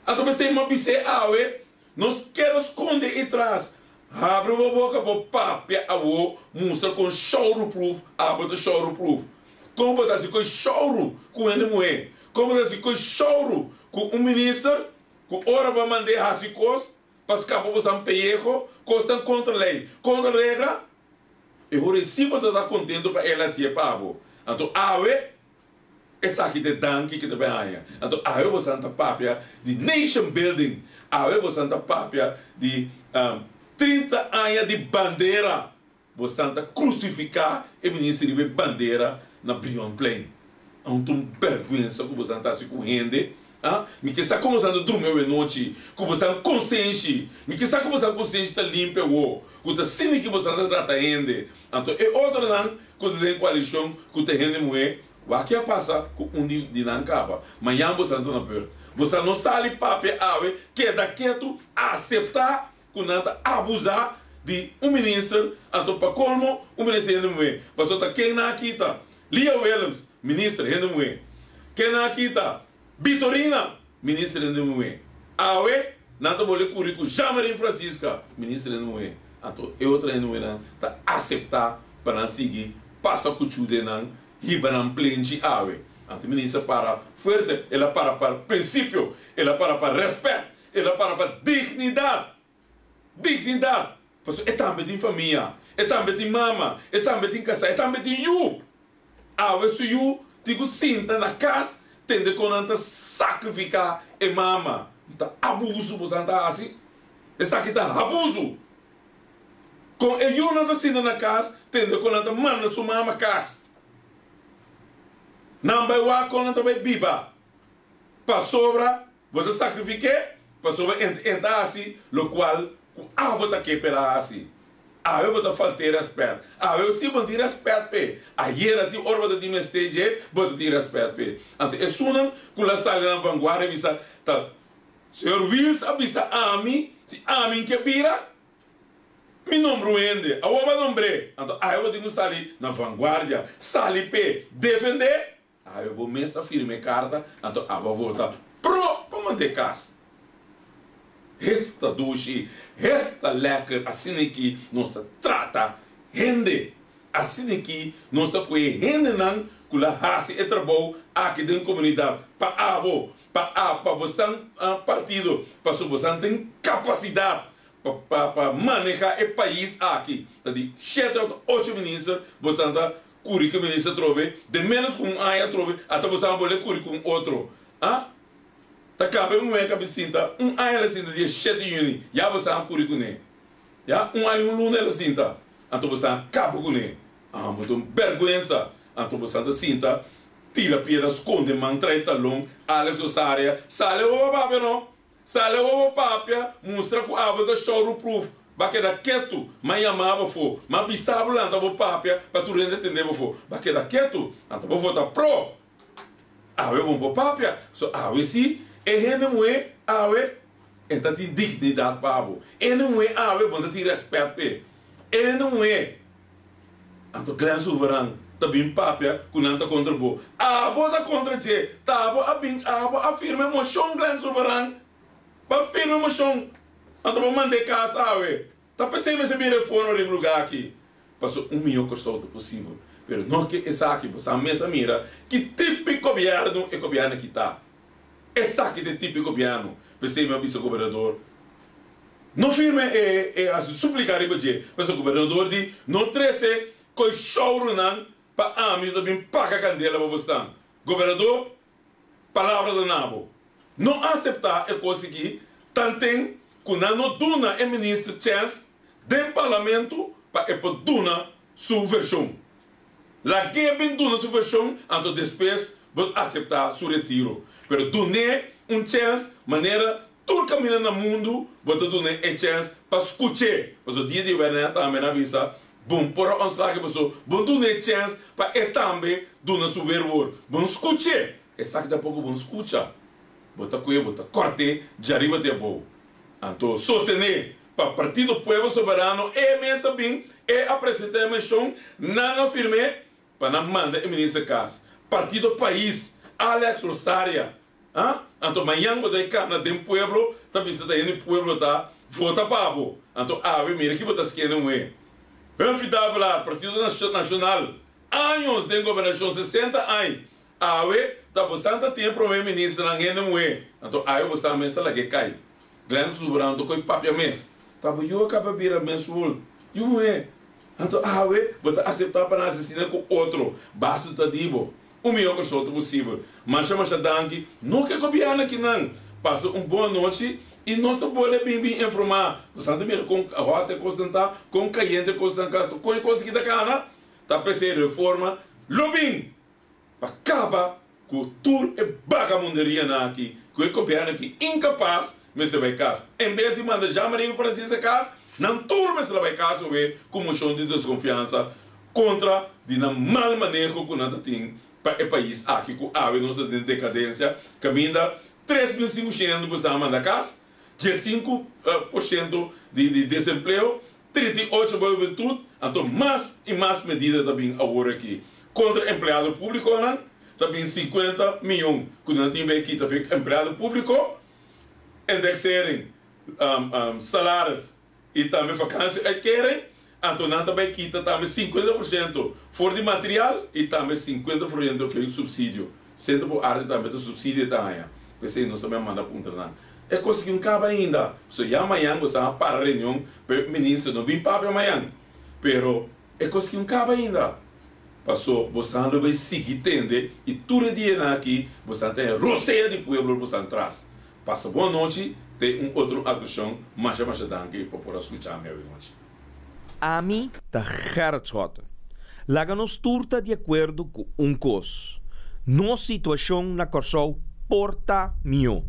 anto p'esei mi a bis'é awe nos kere skonde i tras habri bo boka bo papia awo mustra kon showruproof abo ta showruproof. Kon bo ta hasi ku e shouru ku hende muhé? Kon bo ta hasi ku e shouru ku un minister ku ora bo a mand'é hasi kos pa skapa bo san peyeho, kosnan kontra lei, kontra regra? E ora ei si bo ta ta kontentu pa el hasié pa bo. Anto awe esaki ta e danki ku ta bai haña. Anto awe bo san ta papia di nation building, awe bo san ta papia di 30 aña di bandera. Bosan ta krusifiká e minister riba e bandera na Brionplein. Aun ta un bèrgwensa ku bosan ta hasi ku hende, ah? Mi ke sa kon bosan ta drumi awe nochi, ku bosan konsenshi. Mi ke sa ku bosan konsenshi ta limpi awo, ku ta asina ki bosan ta trata hende. Anto e otronan ku ta den koalishon ku ta hende muhé, wak ke a pasa ku un di nan kaba. Mañan bosan ta na bùrt. Bosan no sali papia awe, keda ketu, aseptá ku nan ta abusá di un minister, anto pa kolmo un minister hende muhé. Pasobra ta ken nan a kita? Lia Willems, minister hende muhé. Ken nan a kita? Bitorina, minister hende muhé. Awe nan ta bole kuri ku Jean-Marie Francisca, minister hende muhé. Anto e otro hende muhénan ta aseptá pa nan sigui pasa kuchu den nan, hiba nan plenchi awe. Anto e minister para fuerte, el a para pa prinsipio, el a para pa rèspèt. El a para pa dignidat. Dignidat. Pasobra e tambe tin famia, e tambe tin mama, e tambe tin kasá, e tambe tin yu. Awe su yu tin ku sinta na kas tende kon nan ta sakrifiká e mama. Ta abusu boso ta hasi. Esaki ta abusu. Kon e yunan ta sinta na kas tende kon nan ta manda su mama kas. Nan bai wak kon nan ta bai biba. Pasobra Bo ta sakrifik'é pasobra e ta hasi lokual ku abo ta ke p'el a hasi. Awe bo ta falt'é rèspèt. Awe si bo no tin rèspèt p'e, ayera si ora bo ta tin mester dje, bo ta tin rèspèt p'e. Anto esunnan ku la sali na vanguardia bisa ta, Señor Wiels a bisa ami, si ami ke bira, mi nombra un hende. Awor bo a nombr'é. Anto awe bo tin ku sali na vanguardia, sali p'e, defend'é. Awe bo mes a firma e karta, anto abo a vota pro pa manda e kas. Hes ta dushi, hes ta lekker, asina ki nos ta trata hende. Asina ki nos ta kohe hendenan ku la hasi e trabou aki den komunidat pa abo, pa a pa bosan partido, pasobra bosan tin kapasidat pa pa pa maneha e pais aki. Ta di shete òf ocho minister bosan ta Curi cu minister atrobe, den menos cu un aña atrobe, ata bo sa bole curi cu un otro. Ah? Ta caba e muher ca bin sinta, un aña el a sinta dia shete juni, ya bo sa curi cune. Ya, un aña y un luna el a sinta, anto bo sa caba cune. Ah, bo ta un berguensa. Anto bo sa ta sinta. Tira piedra skonde man trai talon Alex Osaria sali awor pa papia no sali awor pa papia mustra ku abo ta showroom proof ba keda ketu ma yama bo afo ma bisa bo lanta bo papia pa tur hende tende bo afo ba keda ketu anto bo vota pro awe bo por papia so awe si e hende muhe awe e ta tin dignidat pa bo e hende muhe awe bo ta tin respet p'e e hende muhe. Anto Glenn Sulvaran ta bin papia ku nan ta kontra bo. Abo ta kontra dje. Ta abo a bin, abo a firma e moshon Glenn Sulvaran. Bo a firma e moshon. Anto bo mand'é kas awe. Ta p'esei mester bin reforma riba lugá aki. Pasobra un mihó Kòrsou ta posibel. Pero no ke esaki. Bo sa mes a mira ki tipi gobièrnu e gobièrnu aki ta. Esaki ta e tipi gobièrnu. P'esei mi a bisa gobernador. No firme e e hasi suplica riba dje, pasobra gobernador di no trece koe shourunan pa ami ta bin paga candela pa bosnan. Gobernador, palabra ta na bo. No acepta e cos aki tanten cu nan no duna e minister chens den parlamento pa e por duna su version. Lag'é bin duna su version anto despues bo ta acepta su retiro. Pero dun'é un chens manera Tur kaminda na mundu bo ta duna e chèns pa skuch'é. Pasobra dia di wèrnè tambe nan a bisa, Bon por a ontslag e pasobra bo duna e chèns pa e tambe duna su weerwoord. Bon skuch'é. Esaki tampoko bon skucha. Bo ta ku'é, bo ta kòrt'é djariba te abou. Anto sostené pa Partido Pueblo Soberano e mes a bin, e a presentá e menshon, nan a firm'é pa nan manda e minister kas. Partido Pais, Alex Rosaria, Ha? Anto mañan bo ta e cana den pueblo ta bisa ta hende pueblo ta vota pa bo. Anto awe mira ki bo ta skende un. Humphrey Davelaar, Partido Nacional, años den gobernacion, 60 añ. Awe ta bo santa tin e prome ministernan hende muhe. Anto awe bo sa mes ta lag'e cay. Glenn Souverano ta coy papia mes. Ta bo yu a caba bira mes world. Yu muhe. Anto awe bo ta acepta pa nan asesina cu otro. Basto ta di bo. Un mihó Kòrsou ta posibel. Masha masha danki. No ke gobièrnu akinan. Pasa un bon anochi i nos ta bolbe bin bin informá. Nos a mira kon hòt e kosnan ta, kon kayente e kosnan ta, kon e kos aki ta kana. Ta p'esei reforma lo bin pa kaba ku tur e bagamunderianan aki ku e gobièrnu aki inkapas mester bai kas. En bes di manda Jean Marie ku Francisca kas, nan tur mester a bai kas awe ku moshon di deskonfiansa kontra di nan mal maneho ku nan ta tin pa e pais aki ku awe nos ta den dekadensia kaminda 3500 ku sa manda kas, 15% di desempleo, 38 pa hubentut, anto mas i mas medida ta bin awor aki kontra empleado públikonan, ta bin 50 miyon ku nan tin bai kita for empleado públiko, indexering salaris. I tambe vakantie uitkering, anto nan ta bai kita tambe 50% for di material i tambe 50% for di subsidio. Centro por Arte tambe ta subsidio e ta haña. P'esei nos ta bai manda puntra nan. E kos aki no kaba ainda. So ya mañan bo sa para reunion pa e minister no bin papia mañan. Pero e kos aki no kaba ainda. Paso bosan lo bai sigui tende i tur e dianan aki bosan ta haña rosea di pueblo bosan tras. Pasa bon anochi te un otro ocasion masha masha danki pa por a scucha mi awe nochi. Ami ta Gerrit Schotte. Laga nos tur ta di akuerdo ku un kos, nos situashon na Kòrsou por ta mihó.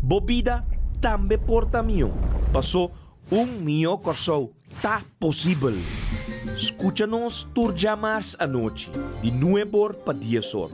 Bo bida tambe por ta mihó, pasó un mihó Kòrsou ta posibel. Skucha nos tur djamars anochi di nuebor pa diesor,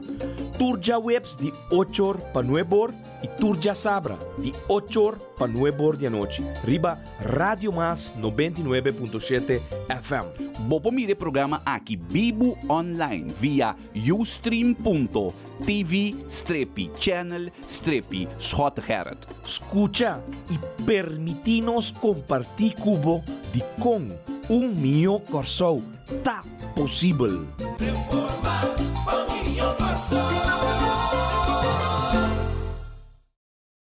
tur djaweps di ochor pa nuebor i tur djasabra di ochor pa nuebor di anochi riba Radio Mas 99.7 FM. Bo por mira e programa aki bibu online via ustream.tv strepi channel strepi Schottegerrit. Skucha i permití nos kompartí ku bo dikon un mihó Kòrsou ta posibel.